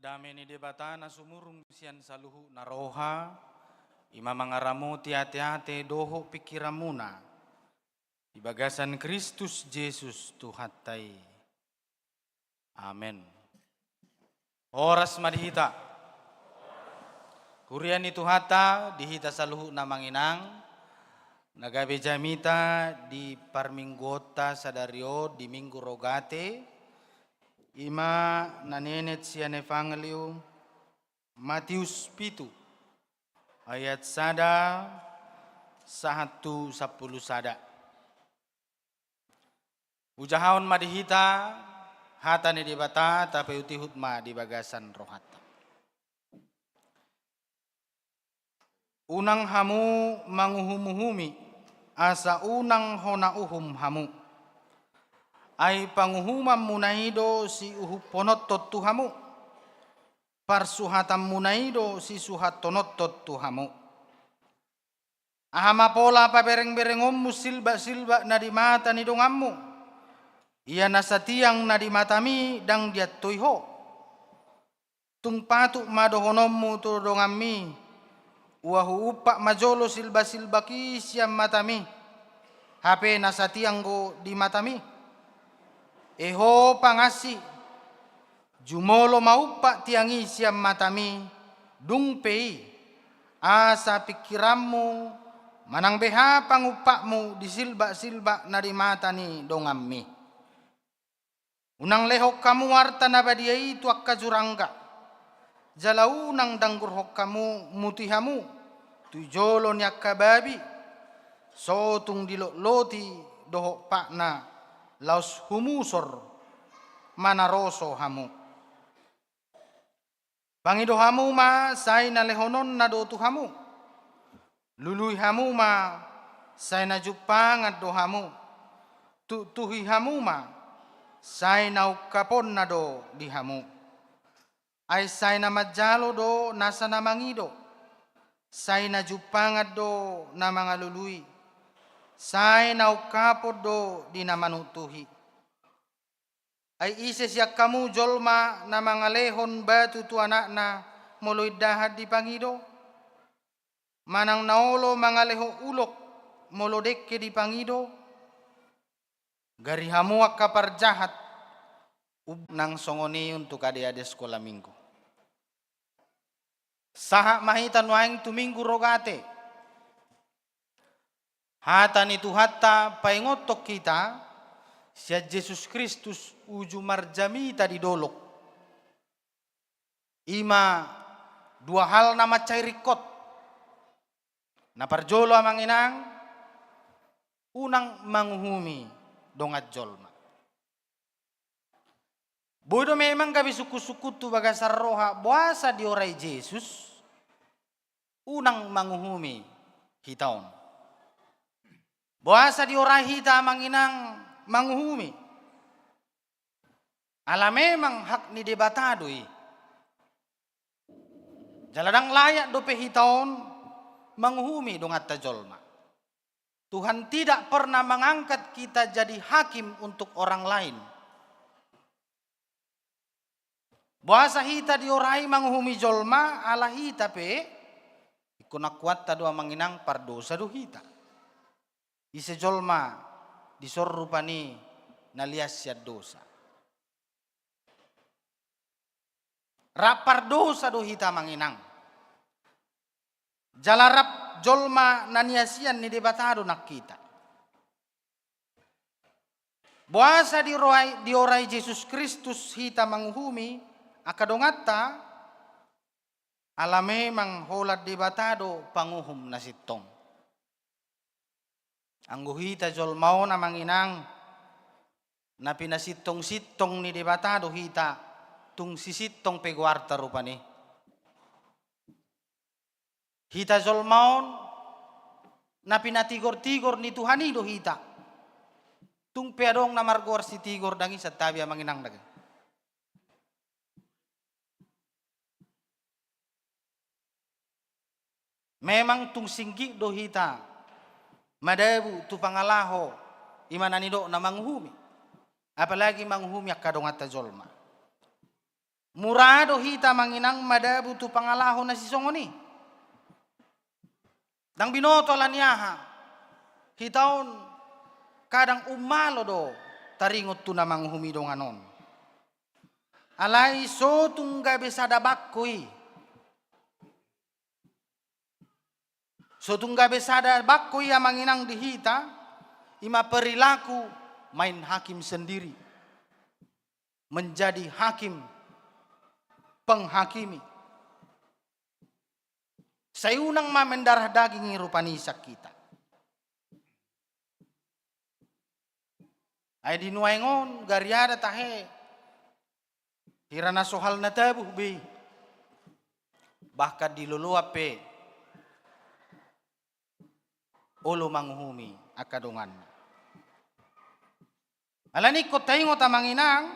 Dame ni Debata na sumurung sian saluhutna roha, i ma mangaramoti ateate dohot pingkiranmuna di bagasan Kristus Jesus Tuhanta i. Amen. Horas ma di hita. Huria ni Tuhanta, di hita saluhutna amang inang, na gabe jamita di parmingguonta sadari on di Minggu Rogate, i ma na nienet sian Evangelium Matius pitu, ayat sada sahat tu sampulu sada. Hujahahon ma di hita hata ni Debata, tapaihutihut ma di bagasan rohanta. Unang hamu manguhumuhumi, asa unang hona uhum hamu. Ai panguhumanmuna i do siuhumhononhon tu hamu, parsuhatanmuna i do sisuhathononhon tu hamu. Aha ma pola paberengberengonmu silbaksilbak na di mata ni donganmu, ia nasa tiang na di matami ndang diantoi ho? Tung patut ma dohononmu tu donganmi: Ua huumpak ma jolo silbaksilbak i sian matami, hape nasa tiang do di matami? E ho pangansi, jumolo ma umpak tiang i sian matami, dung pe i, asa pingkiranmu manang beha pangumpakmu di silbaksilbak na di mata ni donganmi. Unang lehon hamu arta na badia i tu angka jurangga, jala unang danggurhon hamu muti hamu tu jolo ni angka babi, so tung dilotloti dohot patna laos humusor manaroso hamu. Pangido hamu ma, sai na lehononna do tu hamu. Lului hamu ma, sai na jumpangan do hamu. Tuktuhi hamu ma, sai na ungkaponna do di hamu. Ai sai na manjalo do nasa na mangido, sai na jumpangan do na mangalului, sai na ungkapon do di na manuktuhi. Ai ise sian hamu jolma na mangalehon batu tu anakna molo indahan dipangido? Manang na olo mangalehon ulok molo dengke dipangido? Gari hamu angka parjahat. Ub-, nang songon i untuk adik-adik sekolah minggu. Sahat ma hita nuaeng tu Minggu Rogate. Hata ni Tuhanta paingothon hita sian Jesus Kristus uju marjamita di dolok. I ma dua hal na mansai ringkot. Na parjolo amang inang, unang manguhumi dongan jolma. Boi do memang gabe sungkunsungkun tu bagasan roha, boasa diorai Jesus, unang manguhumi hita on. Boasa diorai hita amang inang manguhumi? Ala memang hak ni Debata do i. Jala ndang layak dope hita on manguhumi donganta jolma. Tuhan tidak pernah mengangkat kita jadi hakim untuk orang lain. Boasa hita diorai manguhumi jolma, ala hita pe, ingkon angkuanta do amang inang, pardosa do hita. Ise jolma dison rupani na lias sian dosa? Rap pardosa do hita amang inang. Jala rap jolma na niasian ni Debata do nang hita. Boasa diorai, diorai Jesus Kristus hita manguhumi angka donganta? Ala memang holan Debata do panguhum na sintong. Anggo hita jolma on amang inang, na pinasintong-sintong ni Debata do hita, tung sisintong pe goarta rupani. Hita jolma on, na pinatigor-tigor ni Tuhan i do hita. Tung pe adong na margoar Sitigor, ndang i santabi amang inang daging. Memang tung singgit do hita madabu tu pangalaho, i ma na nidokna manguhumi. Apalagi manguhumi angka donganta jolma. Mura do hita, amang inang, madabu tu pangalaho na sisongon i. Ndang binoto ala ni aha, hita on kadang ummalo do taringot tu na manguhumi dongan on. Alai so tung gabe sada bangko i. So tung gabe sada bangko i, amang inang, di hita, i ma perilaku main hakim sendiri, menjadi hakim, penghakimi. Sai unang ma mendarah daging i rupani sian hita. Ai di nuaeng on gariada tahe, hira na so hal na tabuh be i. Bahkan di loloan pe olo manguhumi angka donganna. Alani i ingkon taingot, amang inang,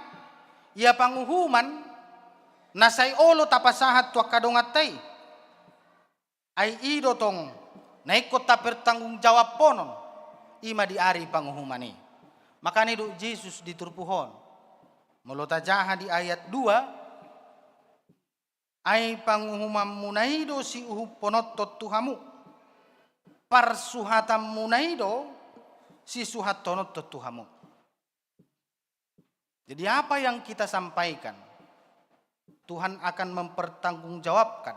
ia panguhuman na sai olo tapasahat tu angka donganta i. Ai i do tong na ingkon tapertanggungjawabhonon, i ma di ari panguhuman i. Makana didok Jesus di turpuk on, molo tajaha di ayat dua, ai panguhumanmuna i do siuhumhononhon tu hamu, parsuhatanmuna i do sisuhathononhon tu hamu. Jadi, apa yang kita sampaikan, Tuhan akan mempertanggungjawabkan,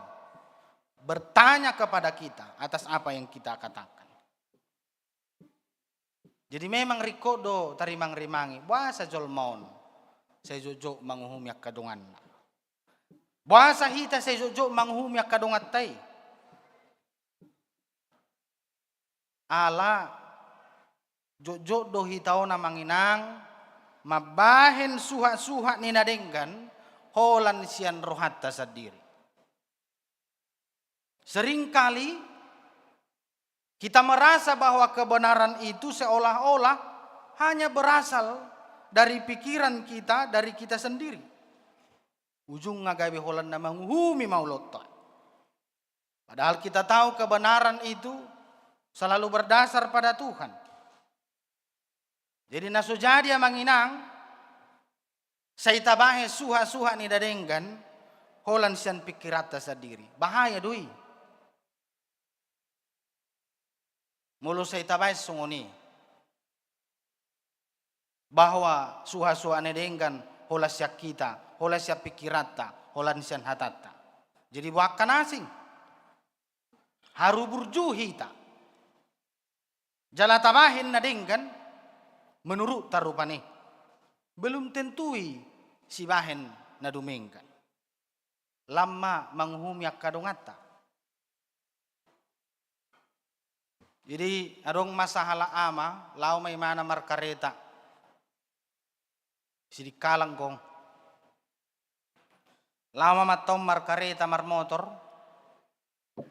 bertanya kepada kita atas apa yang kita katakan. Jadi, memang ringkot do tarimangrimangi, boasa jolma on sai jotjot manguhumi angka donganna. Boasa hita sai jotjot manguhumi angka donganta i. Ala jotjot do hita on, amang inang, mambahen suhatsuhat ni na denggan holan sian rohanta sandiri. Seringkali kita merasa bahwa kebenaran itu seolah-olah hanya berasal dari pikiran kita, dari kita sendiri. Ujungna gabe holan na manguhumi ma ulaonta. Padahal kita tahu kebenaran itu selalu berdasar pada Tuhan. Jadi, na so jadi, amang inang, sai tabahen suhatsuhat ni na denggan holan sian pikiranta sandiri. Bahaya do i. Molo sai tabahen songon i, bahwa suhatsuhat na denggan holan sian hita, holan sian pikiranta, holan sian hatanta. Jadi, boha angka na asing, haru burju hita. Jala tabahen na denggan menurutta rupani. Belum tentu i sibahen na dumenggan. Lam ma manguhumi angka donganta. Jadi, adong ma sahalak ama, laho ma imana markareta. Sidikalang gong. Laho ma amanta on markareta, marmotor.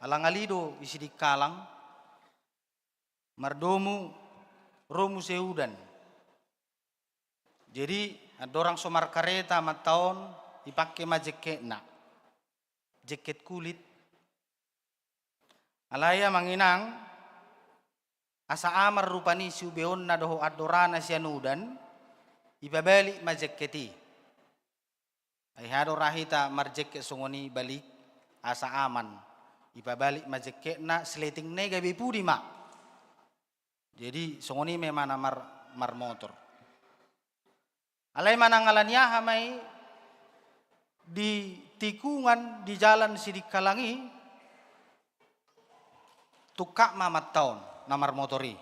Ala ngali do i Sidikalang. Mardomu ro muse udan. Jadi, andorang so markareta amanta on, ipangke ma jekketna. Jekket kulit. Alai, amang inang, asa aman rupani siubeonna dohot andorana sian udan, ipabalik ma jekket i. Ai hea do ra hita marjekket songon i balik, asa aman. Ipabalik ma jekketna, sletingna i gabe pudi ma. Jadi, songon i ma imana mar-, marmotor. Alai manang ala ni aha ma i, di tikungan di jalan Sidikalang i, tungkap ma amanta on na marmotor i.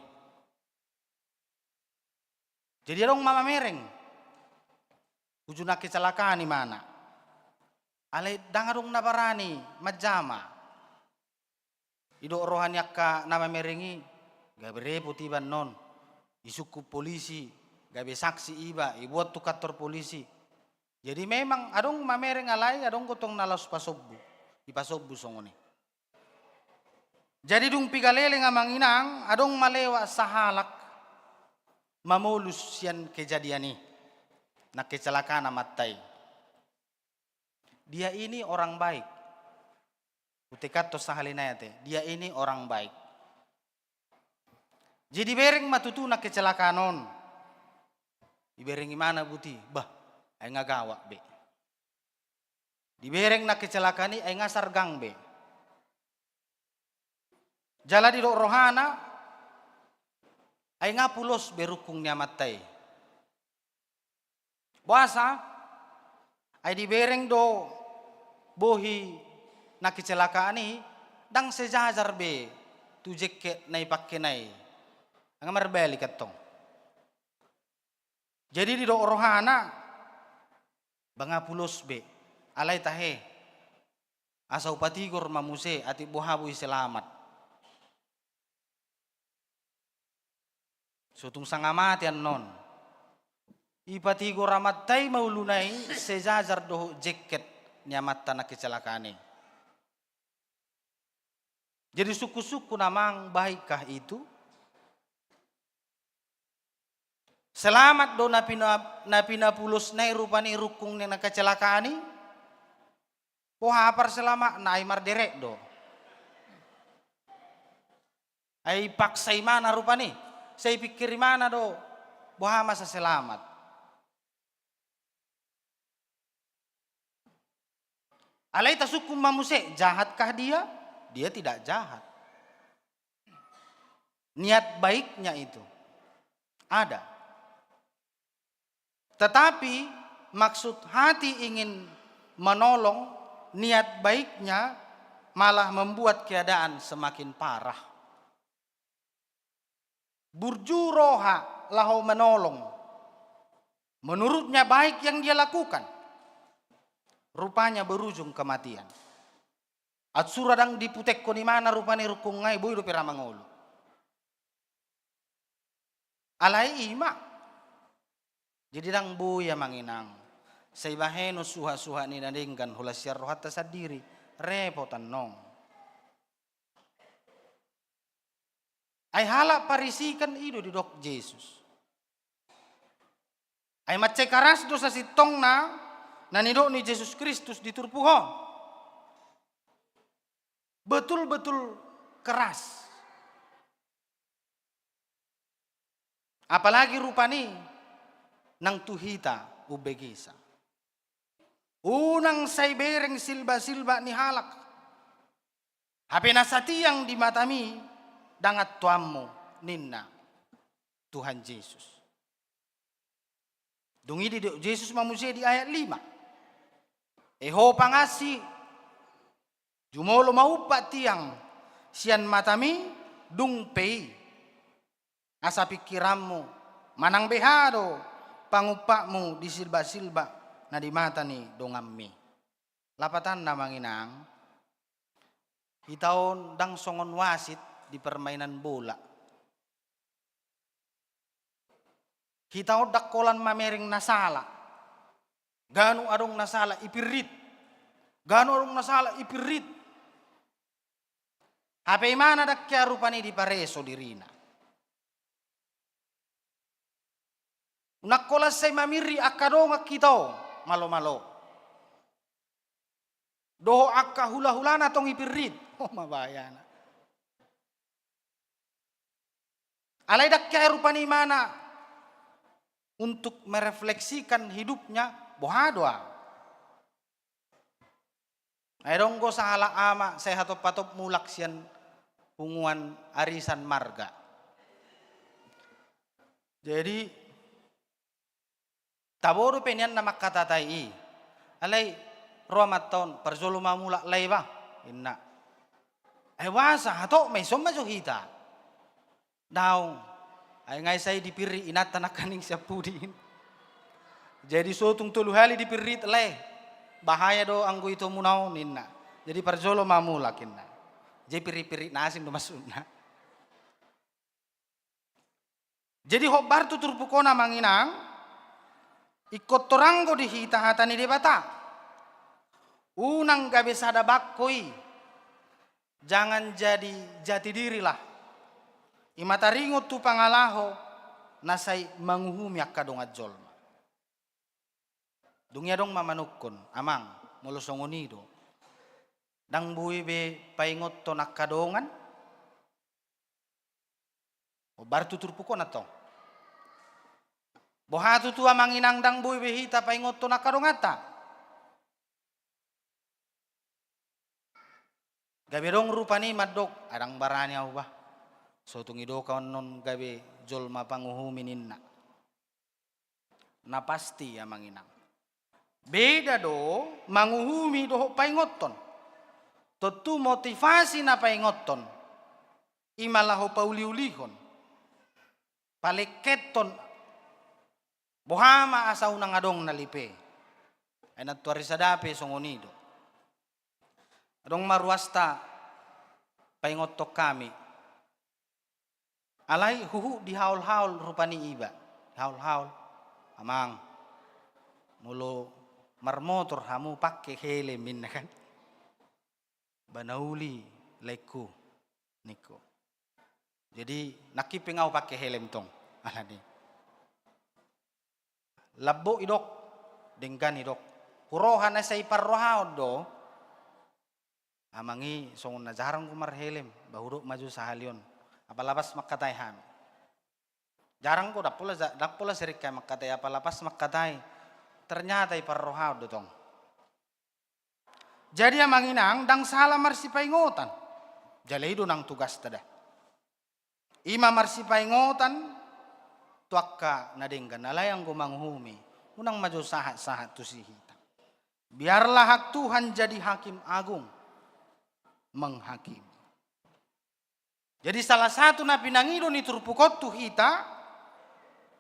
Jadi, adong ma mamereng. Uju na kecelakaan imana. Alai ndang adong na barani manjama. Didok roha ni angka na mamereng i, gabe repot iba annon. Disungkun polisi, gabe saksi iba, diboan tu kantor polisi. Jadi, memang adong mamereng, alai adong do tong na laos pasombu. Dipasombu songon i. Jadi, dung piga leleng, amang inang, adong ma lewat sahalak mamolus sian kejadian i. Na kecelakaan amanta i. Dia ini orang baik. Hutekan tu sahali nai ate, dia ini orang baik. Jadi, dibereng ma tutu na kecelakaan on. Dibereng imana buti, bah, ai nga gawat be. Dibereng na kecelakaan i ai nga sargang be. Jala didok rohana, ai nga pulos be rungkung ni amanta i. Boasa? Ai dibereng do bohi na kecelakaan i, ndang sejajar be tu jeket na ipangkena i. Nga marbalik antong. Jadi didok rohana, ba nga pulos be, alai tahe, asa hupatigor ma muse atik boha boi selamat. So tung sanga mate annon. Ipatigor amanta i ma uluna i sejajar dohot jeket ni amanta na kecelakaan i. Jadi sungkun-sungkun amang, baikkah itu? Selamat do na pina-, na pinapulosna i rupani rungkung ni na kecelakaan i? Boha parselamatna, ai marderek do. Ai paksa imana rupani. Sai pikir imana do boha masa selamat. Alai tasungkun ma muse, jahatkah dia? Dia tidak jahat. Niat baiknya itu ada. Tetapi maksud hati ingin menolong, niat baiknya malah membuat keadaan semakin parah. Burju roha laho menolong. Menurutnya baik yang dia lakukan. Rupanya berujung kematian. Atik sura ndang diputengkon imana rupani rungkung i, boi dope ra mangolu. Alai i ma. Jadi ndang boi amang inang. Sai bahenon suhat-suhat ni na denggan holan sian rohanta sandiri. Repot annon. Ai halak Parisi kan i do didok Jesus. Ai mansai karas do sasintongna na nidok ni Jesus Kristus di turpuk on. Betul-betul keras. Apalagi rupani nang tu hita umbegesa. Unang sai bereng silba-silba ni halak. Hape na satiang di matami ndang antoanmu, ninna Tuhan Jesus. Dung i didok Jesus ma muse di ayat lima. E ho pangansi, jumolo ma umpat tiang sian matami, dung pe i. Asa pingkiranmu, manang beha do pangumpatmu di silba-silba na di mata ni donganmi. Lapatanna amang inang, hita on ndang songon wasit di permainan bola. Hita on ndang holan mamereng na sala. Ganup adong na sala ipirrit. Ganup adong na sala ipirrit. Hape imana ndang hea rupani dipareso dirina. Unang holan sai mamirri angka dongan hita on, malo-malo. Dohot angka hula-hulana tong ipirrit. Oh, ma bahayana. Alai ndang hea rupani imana untuk merefleksikan hidupnya, boha do ahu. Ai adong do sahalak ama sai hatop-hatop mulak sian punguan arisan marga. Jadi, tabo dope nian na mangkatai i. Alai ro amanta on, parjolo ma mulak lae bah, inna. Ai boasa, hatop ma i, son ma jo hita. Daong. Ai nga i sai dipirrit inanta nangkaning sian pudi. Jadi so tung tolu hali dipirrit lae. Bahaya do anggo itomuna on, inna. Jadi parjolo ma mulak, inna. Jadi pirrit-pirrit na asing do maksudna. Jadi hombar tu turpuk on amang inang, ingkon torang do di hita hata ni Debata. Unang gabe sada bangko i, jangan jadi jati dirilah. I ma taringot tu pangalaho na sai manguhumi angka dongan jolma. Dung i adong ma manungkun, amang, molo songon i do, ndang boi be paingothon angka dongan? Hombar tu turpuk on antong. Boha tutu amang inang ndang boi be hita paingothon angka donganta? Gabe adong rupani mandok, "Ah, ndang barani ahu bah. Sotung idokkon on gabe jolma panguhumi," ninna. Na pasti, amang inang, beda do manguhumi dohot paingothon. Tontu motivasi na paingothon i ma laho pauliulihon, palekkethon, boha ma asa unang adong na lipe. Ai nantuari sada pe songon i do. Adong ma ruasta paingothon hami. Alai huhut dihaolhaol rupani iba. Dihaolhaol, "Amang, molo marmotor hamu pake helm," ninna kan. "Ba na uli laengku," ningku. Jadi nangkin pe nga ahu pake helm tong. Alani lambok idok, denggan idok. Huroha na sai parrohaon do. Amang i songon na jarang do marhelm, ba hudok ma jo sahali on. Apala pas mangkatai hami. Jarang do, ndang pola ja-, ndang pola sering hami mangkatai, apala pas mangkatai. Ternyata i parrohaon do tong. Jadi amang inang, ndang sala marsipaingotan. Jala i do nang tugasta da. I ma marsipaingotan tu angka na denggan, alai anggo manguhumi, unang ma jo sahatsahat tusi hita. Biarlah hak Tuhan jadi hakim agung, menghakimi. Jadi salah satu na pinangido ni turpuk on tu hita,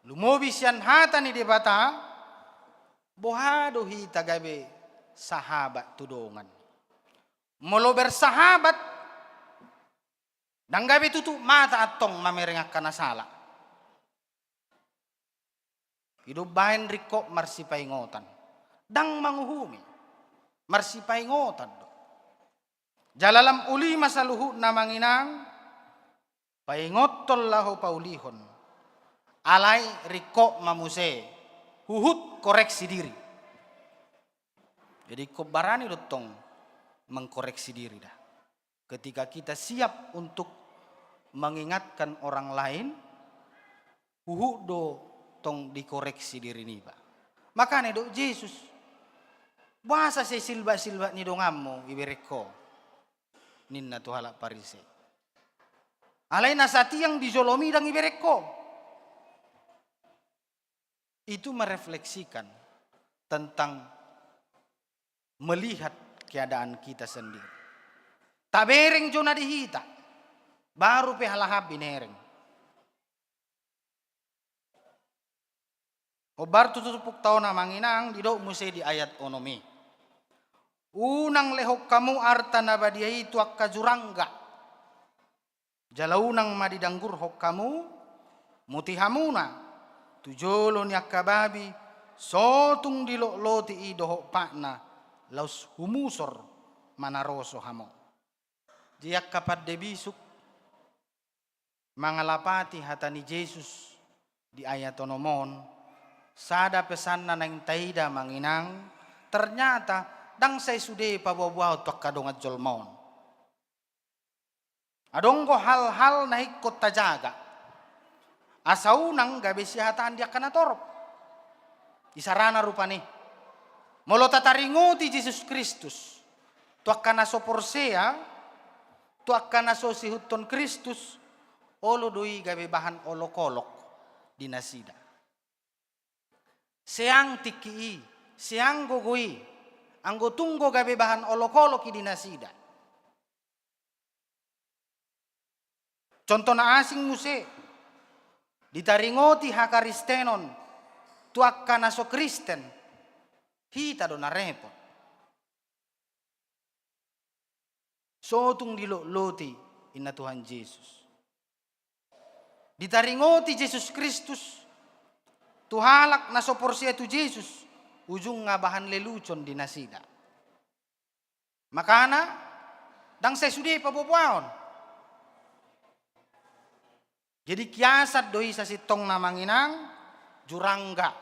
lumobi sian hata ni Debata, boha do hita gabe sahabat tu dongan. Molo bersahabat, ndang gabe tutup mata antong mamereng angka na sala. I do umbahen ringkot marsipaingotan. Ndang manguhumi. Marsipaingotan do. Jala lam uli ma saluhutna amang inang, paingothon laho paulihon. Alai ringkot ma muse huhut koreksi diri. Jadi ingkon barani do tong mengkoreksi diri da. Ketika kita siap untuk mengingatkan orang lain, huhut do tong dikoreksi diri niba. Makana didok Jesus, "Boasa sai silbaksilbak ni donganmu ibereng ho?" ninna tu halak Parise. "Alai na satiang di jolomi ndang ibereng ho." Itu merefleksikan tentang melihat keadaan kita sendiri. Tabereng jo na di hita, baru pe halak an binereng. Hombar tu turpukta on amang inang, didok muse di ayat onom i, "Unang lehon hamu arta na badia i tu angka jurangga. Jala unang ma didanggurhon hamu, muti hamuna tu jolo ni angka babi, sotung dilotloti i dohot patna, laos humusor manaroso hamu." Di angka pande bisuk mangalapati hata ni Jesus di ayat onom on, sada pesanna naeng taida amang inang, ternyata ndang sai sude paboaboaon tu angka dongan jolma on. Adong do hal-hal na ingkon tajaga asa unang gabe sihatahan di angka na torop. Isarana rupani, molo tataringoti Jesus Kristus tu angka na so porsea, tu angka na so sihuthon Kristus, olo do i gabe bahan olok-olok di nasida. Seang tingki i, seang gogo i, anggo tung do gabe bahan olok-olok i di nasida. Contoh na asing muse, ditaringoti hakaristenon tu angka na so Kristen, hita do na repot. Sotung dilotloti, inna Tuhan Jesus. Ditaringoti Jesus Kristus tu halak na so porsea tu Jesus, ujungna bahan lelucon di nasida. Makana ndang sai sude paboaboaon. Jadi kiasan do i sasintongna amang inang, jurangga,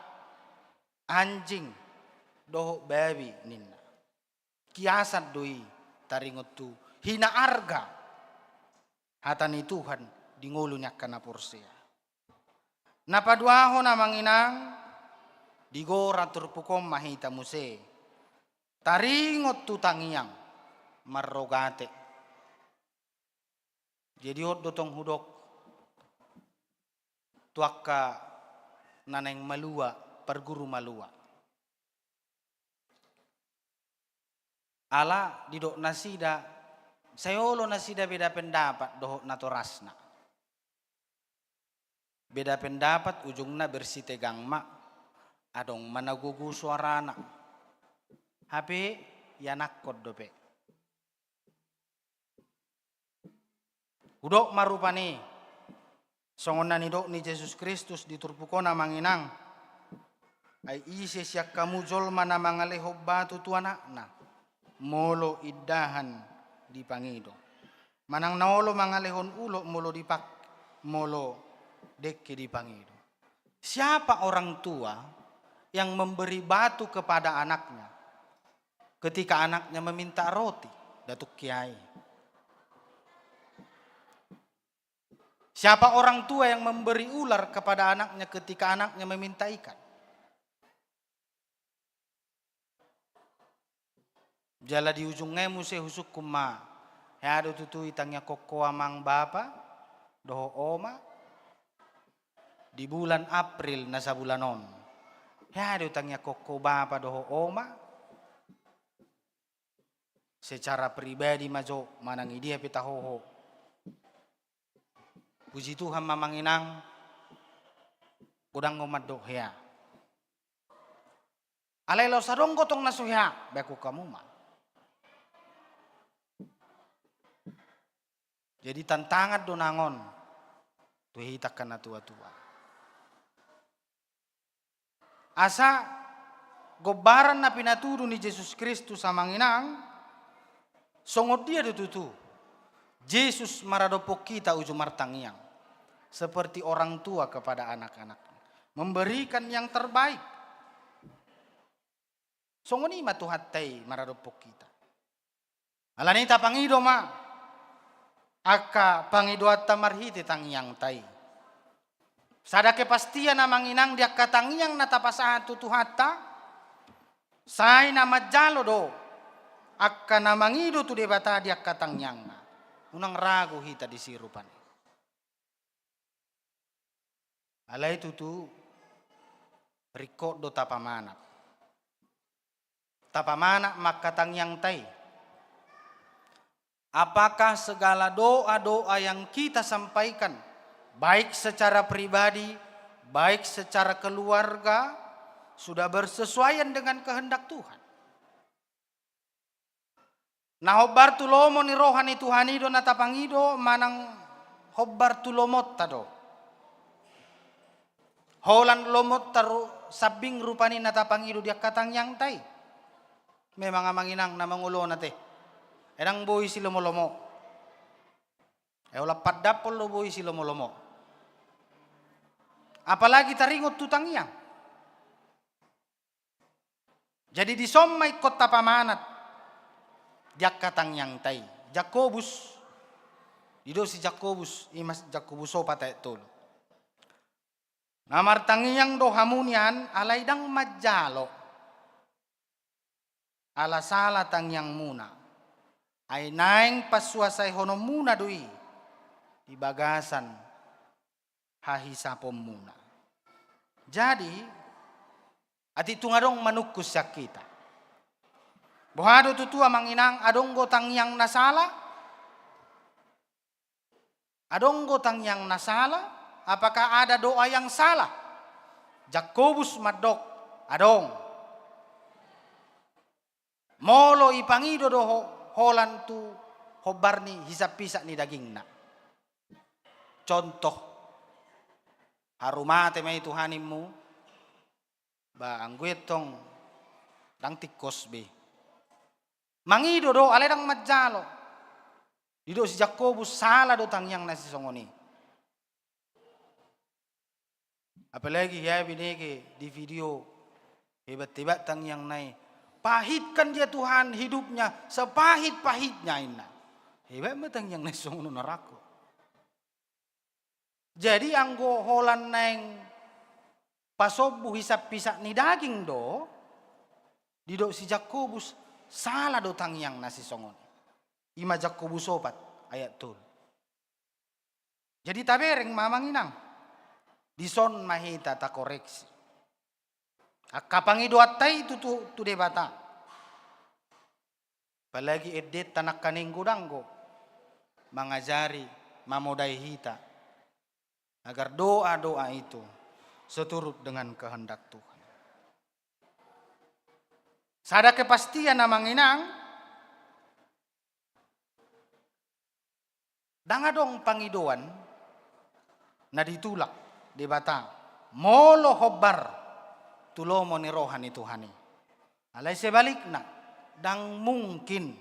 anjing, dohot babi ninna. Kiasan do i taringot tu hina arga hata ni Tuhan di ngolu ni angka na porsea. Na paduahon amang inang, di goran turpuk on ma hita muse taringot tu tangiang marrogate. Jadi on do tong hudok tu angka na naeng malua, parguru malua. Ala didok nasida, sai olo nasida beda pendapat dohot natorasna. Beda pendapat ujungna bersitegang ma, adong ma na gogo suarana. Hape ianakhon dope. Hudok ma rupani, songon na nidok ni Jesus Kristus di turpuk on, Amang Inang. Ai ise sian hamu jolma na mangalehon batu tu anakna, molo indahan dipangido? Manang na olo mangalehon ulok molo dipak-, molo dengke dipangido? Siapa orang tua yang memberi batu kepada anaknya ketika anaknya meminta roti? Datuk Kiai. Siapa orang tua yang memberi ular kepada anaknya ketika anaknya meminta ikan? Jala di ujungna i muse husungkun ma, hea do tutu itangiangkon ho amang bapa dohot oma? Di bulan April na sabulan on, hea do itangiangkon ho bapa dohot oma? Secara pribadi ma jo manang i dia pe taho ho. Puji Tuhan ma, Amang Inang, godang ho mandok hea. Alai laos adong do tong na so hea, bahenon hamu ma. Jadi tantangan do nang on tu hita angka na tua-tua. Asa gombaran na pinatudu ni Jesus Kristus, Amang Inang, songon dia do tutu Jesus maradophon hita uju martangiang, seperti orang tua kepada anak-anaknya, memberikan yang terbaik. Songon i ma Tuhanta i maradophon hita. Alani i tapangido ma angka pangidoanta marhite tangiangta i. Sada kepastian, Amang Inang, di angka tangiang na tapasahat tu Tuhanta, sai na manjalo do angka na mangido tu Debata di angka tangiangna. Unang ragu hita disi rupani. Alai tutu ringkot do tapamanat. Tapamanat ma angka tangiangta i. Apakah segala doa-doa yang kita sampaikan, baik secara pribadi, baik secara keluarga, sudah bersesuaian dengan kehendak Tuhan? Na hombar tu lomo ni roha ni Tuhan i do na tapangido, manang hombar tu lomonta do? Holan lomonta ru-, sambing rupani na tapangido di angka tangiangta i. Memang, Amang Inang, na mangolona te, ndang boi silomolomo. Ai holan pandampol do boi silomolomo. Apalagi taringot tu tangiang. Jadi dison ma ingkon tapamanat di angka tangiangta i. Jakobus, didok si Jakobus, i ma Jakobus opat ayat tolu. Na martangiang do hamu nian, alai ndang manjalo, ala sala tangiangmuna. Ai naeng pansuasaihononmuna do i di bagasan hahisaponmuna. Jadi, atik tung adong manungkun sian hita. Boha do tutu, Amang Inang, adong do tangiang na sala? Adong do tangiang na sala? Apakah ada doa yang salah? Jakobus mandok, adong. Molo ipangido do ho-, holan tu hombar ni hisap-hisap ni dagingna. Contoh, haru mate ma i tu hanimmu, ba anggo i tong ndang tingkos be. Mangido do, alai ndang manjalo. Didok si Jakobus, sala do tangiang na sisongon i. Apalagi hea binege di video, hebat-hebat tangiangna i. Pahitkan dia Tuhan hidupnya sepahit-pahitnya, inna. Hebat ma tangiang na songon on, arahku. Jadi anggo holan naeng pasombu hisap-hisap ni daging do, didok si Jakobus, sala do tangiang na sisongon i. I ma Jakobus opat ayat tolu. Jadi tabereng ma amang inang. Dison ma hita takoreksi angka pangidoanta i tu, tu, tu Debata. Apalagi endenta nangkaning godang do mangajari, mamodai hita agar doa-doa itu seturut dengan kehendak Tuhan. Sada kepastian amang inang, ndang adong pangidoan na ditulak Debata molo hombar tu lomo ni roha ni Tuhan i. Alai sebalikna, ndang mungkin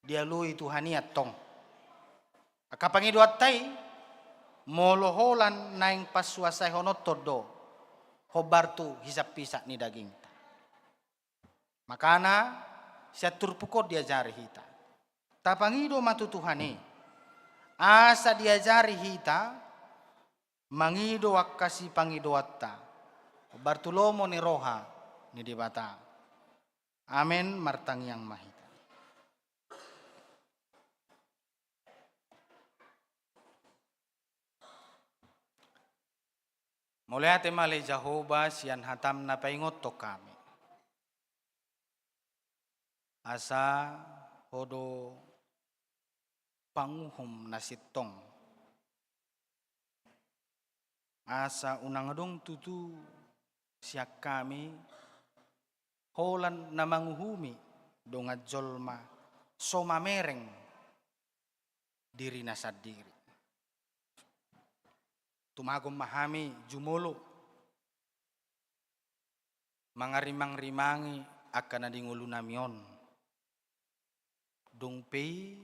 dialui Tuhan i antong. Angka pangidoanta i molo holan naeng pansuasaihononton do hombar tu hisap-hisap ni dagingta. Makana sian turpuk on diajari hita. Tapangido ma tu Tuhan i. Asa diajari hita mangido angka sipangidoanta hombar tu lomo ni roha ni Debata. Amen. Martangiang ma hita. Mauliate ma ale Jahowa sian hatam na paingothon hami. Asa ho do panguhum na sintong. Asa unang adong tutu sian hami holan na manguhumi dongan jolma so mamereng dirina sandiri. Tumagon ma hami jumolo mangarimang-rimangi angka na di ngolunami on. Dung pe i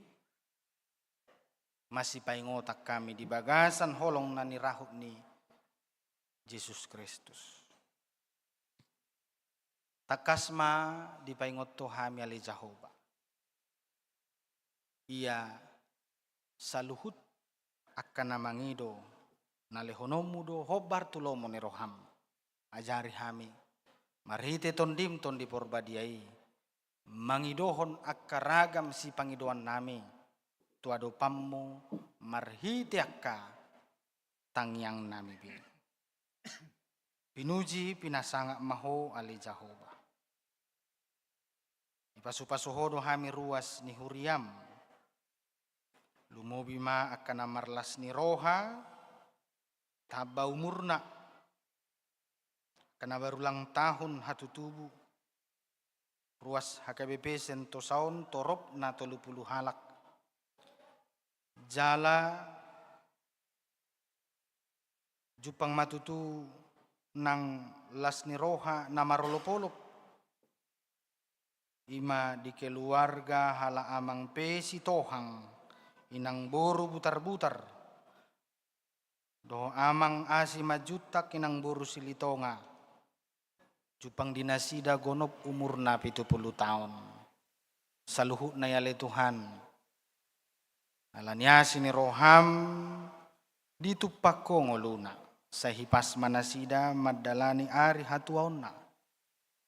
masipaingotan hami di bagasan holong na nirahut ni Jesus Kristus. Tangkas ma dipaingot ho hami ale Jahowa. Ia saluhut angka na mangido na lehononmu do hombar tu lomo ni roham. Ajari hami marhite Tondim Tondi Porbadia i mangidohon angka ragam sipangidoannami tu adopanmu marhite angka tangiangnami be. Pinuji pinasangap ma ho ale Jahowa. Dipasupasu ho do hami ruas ni huriam. Lumobi ma angka na marlas ni roha tamba umurna, angka na barulang tahun hatutubu, ruas H K B P Sentosa on torop na tolu pulu halak. Jala jumpang ma tutu nang las ni roha na marolopolop. Ima di keluarga halak amang P Sitohang, inang boru Butarbutar, dohot amang A Simanjuntak, inang boru Silitonga. Jumpang di nasida gonop umurna pitu pulu taon. Saluhutna i ale Tuhan, ala ni asi ni roham ditumpak ho ngoluna, sai hipas ma nasida mandalani ari hatuaonna.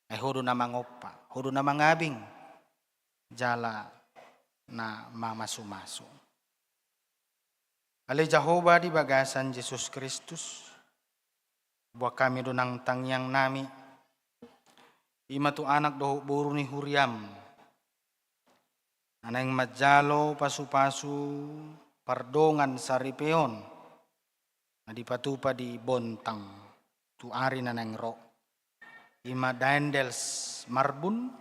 Ai ho do na mangompa, ho do na mangabing, jala na mamasumasu. Ale Jahowa di bagasan Jesus Kristus, boan hami do nang tangiangnami, ima tu anak dohot boru ni huriam, na naeng manjalo pasupasu pardongan saripeon, na dipatupa di Bontang tu ari na naeng ro. Ima Daendels Marbun,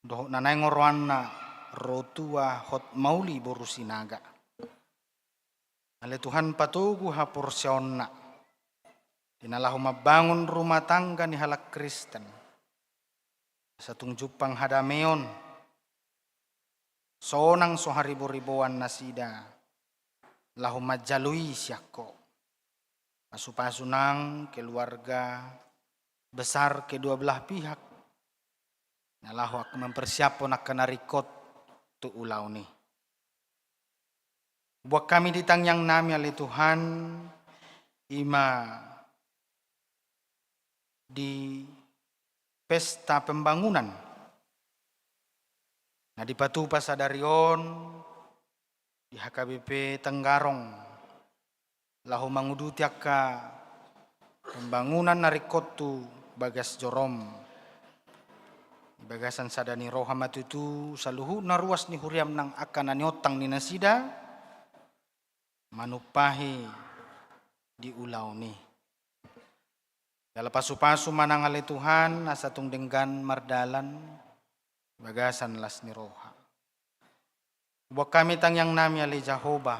dohot na naeng oroanna Rotua Hotmauli boru Sinaga. Ale Tuhan, patogu haporseaonna di na laho mambangun rumah tangga ni halak Kristen. Asa tung jumpang hadameon, sonang so hariboriboan nasida laho manjalo i sian ho. Pasupasu nang keluarga besar kedua belah pihak na laho ak-, mempersiaphon angka na ringkot tu ulaon i. Boan hami di tangiangnami ale Tuhan, ima di pesta pembangunan na dipatupa sadari on di H K B P Tenggarong, laho manguduti angka pembangunan na ringkot tu bagas jorom. Di bagasan sada ni roha ma tutu saluhutna ruas ni huriam nang angka na niontang ni nasida manumpahi di ulaon i. Jala pasupasu ma nang ale Tuhan, asa tung denggan mardalan di bagasan las ni roha. Huboan hami tangiang nami ale Jahowa,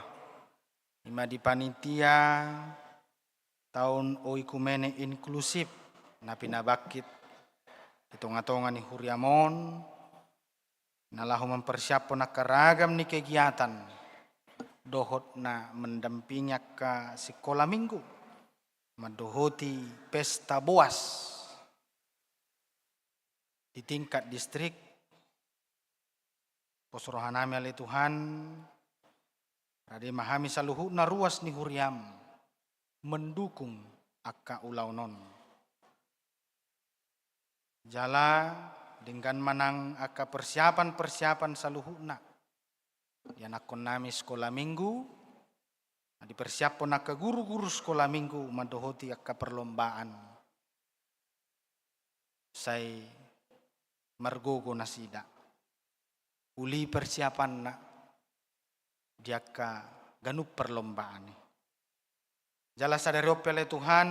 i ma di panitia taon oikumene inklusif na pinabangkit di tongatonga ni huriam on, na laho mampersiaphon angka ragam ni kegiatan dohot na mendampingi angka sikola minggu mandohoti pesta boas di tingkat distrik. Pos roha nami ale Tuhan, rade ma hami saluhutna ruas ni huriam mendukung angka ulaon on. Jala denggan ma nang angka persiapan-persiapan saluhutna, ianakhon nami sikola minggu, na dipersiaphon angka guru-guru sikola minggu mandohoti angka perlombaan. Sai margogo nasida uli persiapanna di angka ganup perlombaan i. Jala sadari on pe ale Tuhan,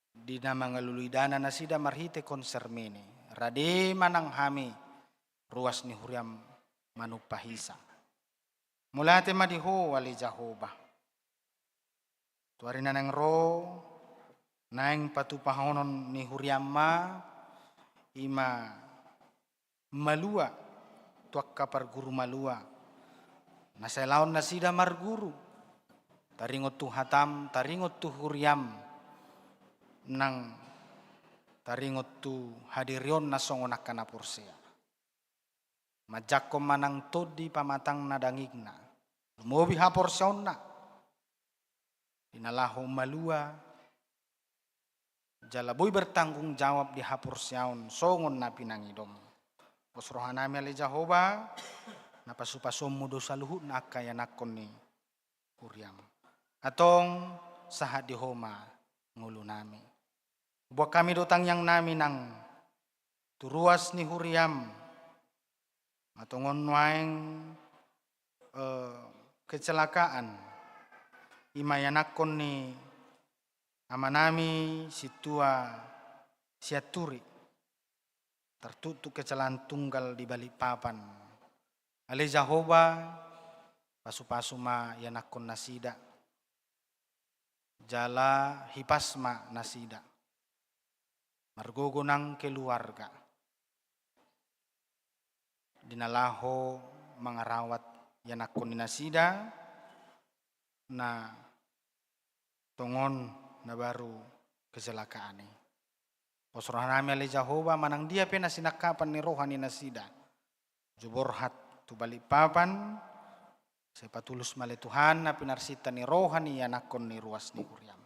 di na mangalului dana nasida marhite konser mini, rade ma nang hami ruas ni huriam manumpahisa. Mauliate ma di Ho ale Jahowa. Tu ari na naeng ro, naeng patupahonon ni huriam ma, i ma malua tu angka parguru malua na sai laon nasida marguru, taringot tu hatam, taringot tu huriam, nang taringot tu hadirionna songon angka na porsea. Manjangkon ma nang tondi pamatangna dagingna, lumobi haporseaonna, di na laho malua jala boi bertanggung jawab di haporseaon songon na pinangidom. Pos roha nami ale Jahowa, na pasupasonmu do saluhutna angka ianakhon ni huriam. Antong sahat di Ho ma ngolu nami. Huboan hami do tangiang nami nang tu ruas ni huriam, ma tongon nuaeng, eh, kecelakaan, i ma ianakhon ni amanami Sintua Sianturi, tartuktuk kecelakaan tunggal di Balikpapan. Ale Jahowa, pasupasu ma ianakhon nasida, jala hipas ma nasida, margogo nang keluarga, di na laho mangarawat ianakhon ni nasida na tongon na baru kecelakaan i. Pos roha nami ale Jahowa, manang dia pe na sinangkapan ni roha ni nasida, jo borhat tu Balikpapan, sai patulus ma ale Tuhan na pinarsinta ni roha ni ianakhon ni ruas ni huriam.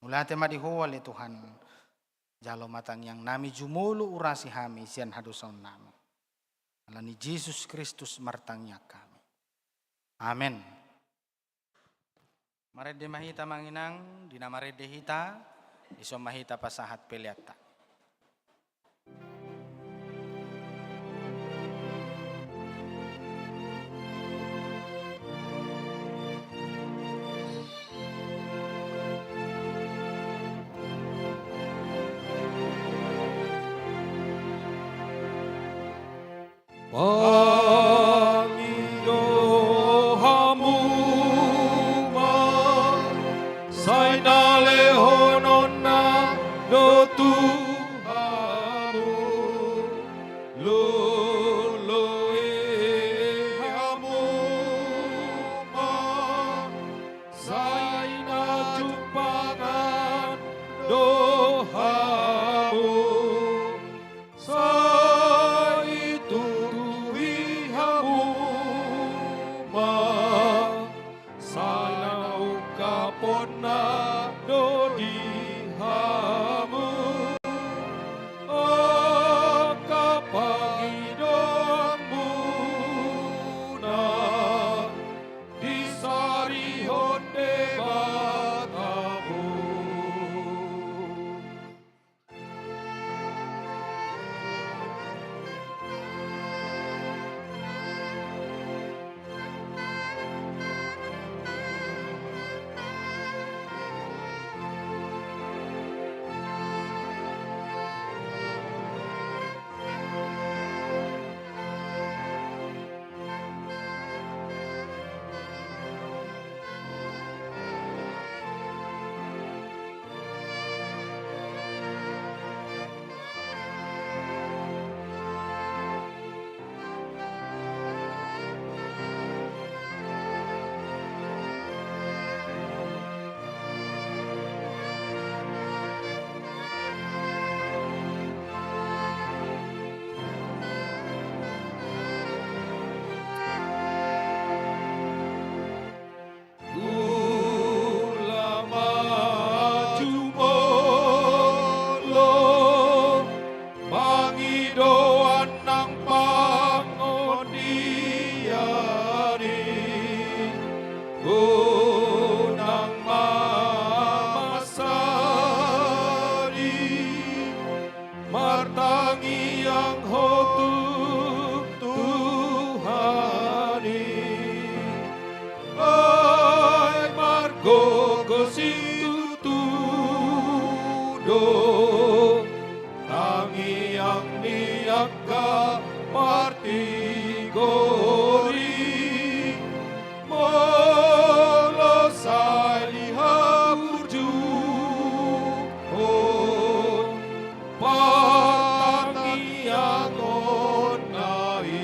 Mauliate ma di Ho ale Tuhan, jalo ma tangiang nami, jumolo urasi hami sian hadosaon nami. Ala ni Jesus Kristus martangiang hami. Amen. Marende ma hita amang inang, di na marende hita, dison ma hita pasahat peleanta. Pangido hamu ma, sai na lehononna do tu hamu, lului hamu ma, sai na jumpangan do hamu. Sai tuhi hamu ma, sai na ungkaponna do di hamu angka pangidoanmuna. Gogo situtu do tangiang ni angka martigor i, molo sai dihaburjuhon partangiangonna i.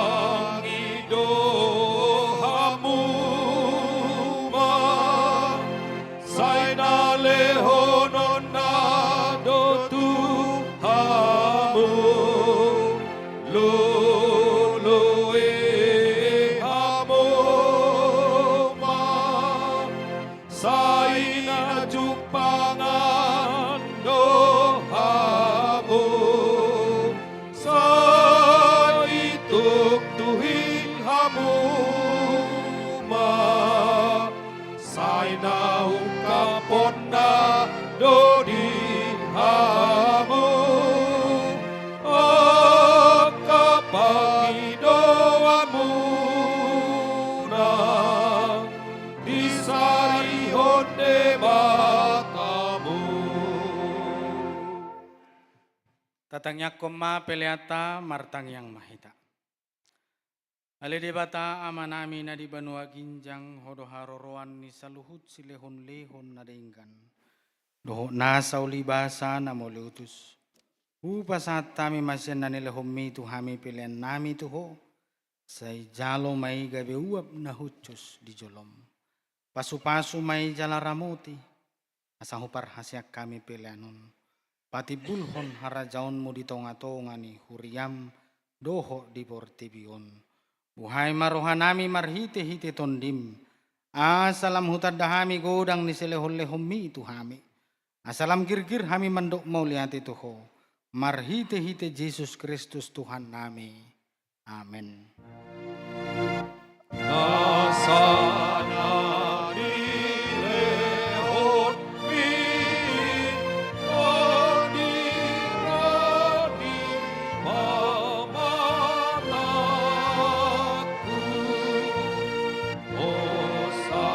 Mangido hamu ma, sai na lehononna do tu hamu, loloe hamu ma, sai na jumpangan do hamu, sai tuktuhi hamu ma, sai na ungkaponna do di hamu angka pangidoanmuna disarihon Debata hamu. Tatangiangkon ma peleanta, martangiang ma hita. Ale Debata Amanami na di banua ginjang, Ho do haroroan ni saluhut silehonlehon na denggan dohot nasa ulibasa na mauliutus. Hupasahat hami ma sian na nilehonMi tu hami peleannami tu Ho, sai jalo ma i gabe uap na hushus di joloM. Pasupasu ma i jala ramoti, asa huparhaseang hami pelean on patimbulhon harajaonMu di tongatonga ni huriaM dohot di portibi on. Buhai ma rohanami marhitehite TondiM, asa lam hutanda hami godang ni silehonlehonMi tu hami, asa lam girgir hami mandok mauliate tu Ho, marhitehite Jesus Kristus Tuhannami. Amen. Nasa na nilehonMi, tondiran ni pamatangku. Hosa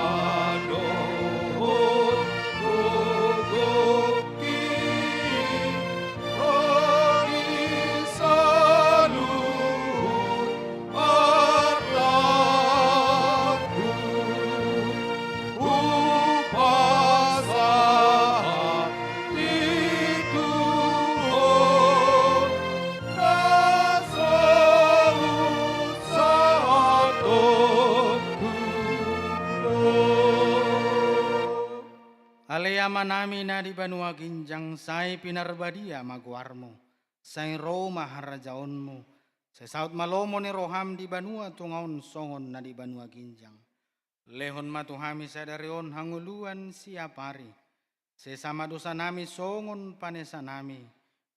dohot gogongki, ro di saluhut artangku, hupasahat i tu Ho, na so husahatongku do. Ale Amanami na di banua ginjang, sai pinarbadia ma goarMu, sai ro ma harajaonMu, sai saut ma lomo ni rohaM di banua tonga on songon na di banua ginjang. Lehon ma tu hami sadari on hangoluan siapari. Sesa ma dosanami songon panesanami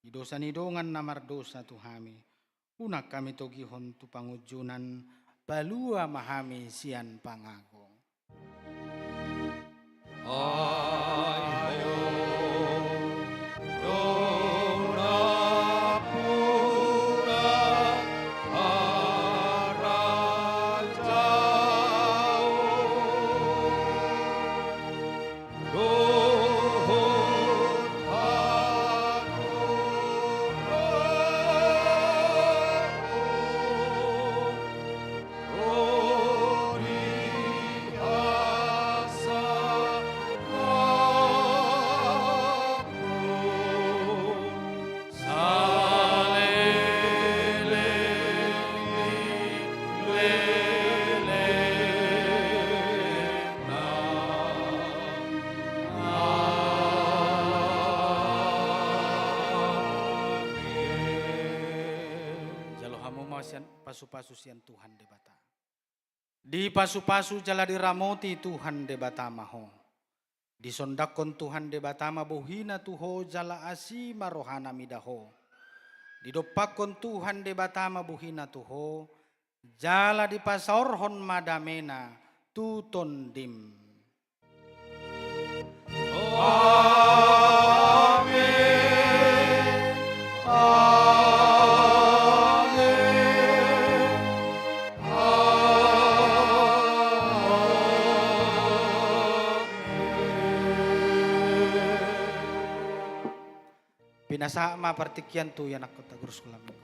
di dosa ni dongan na mardosa tu hami. Unang hami togihon tu pangunjunan, palua ma hami sian pangago. Ai Ho do nampuna harajaon dohot hagogoon, ro di hasangapon Sian pasu-pasu sian Tuhan Debata. Dipasu-pasu jala diramoti Tuhan Debata ma ho. Disondangkon Tuhan Debata ma bohina tu ho jala asi ma rohana mida ho. Didompakkon Tuhan Debata ma bohina tu ho, jala dipasaorhon ma damena tu tondim. Amen. Amen. Amen. Pinasahat ma partingkian tu ianakhonta, guru sekolah minggu.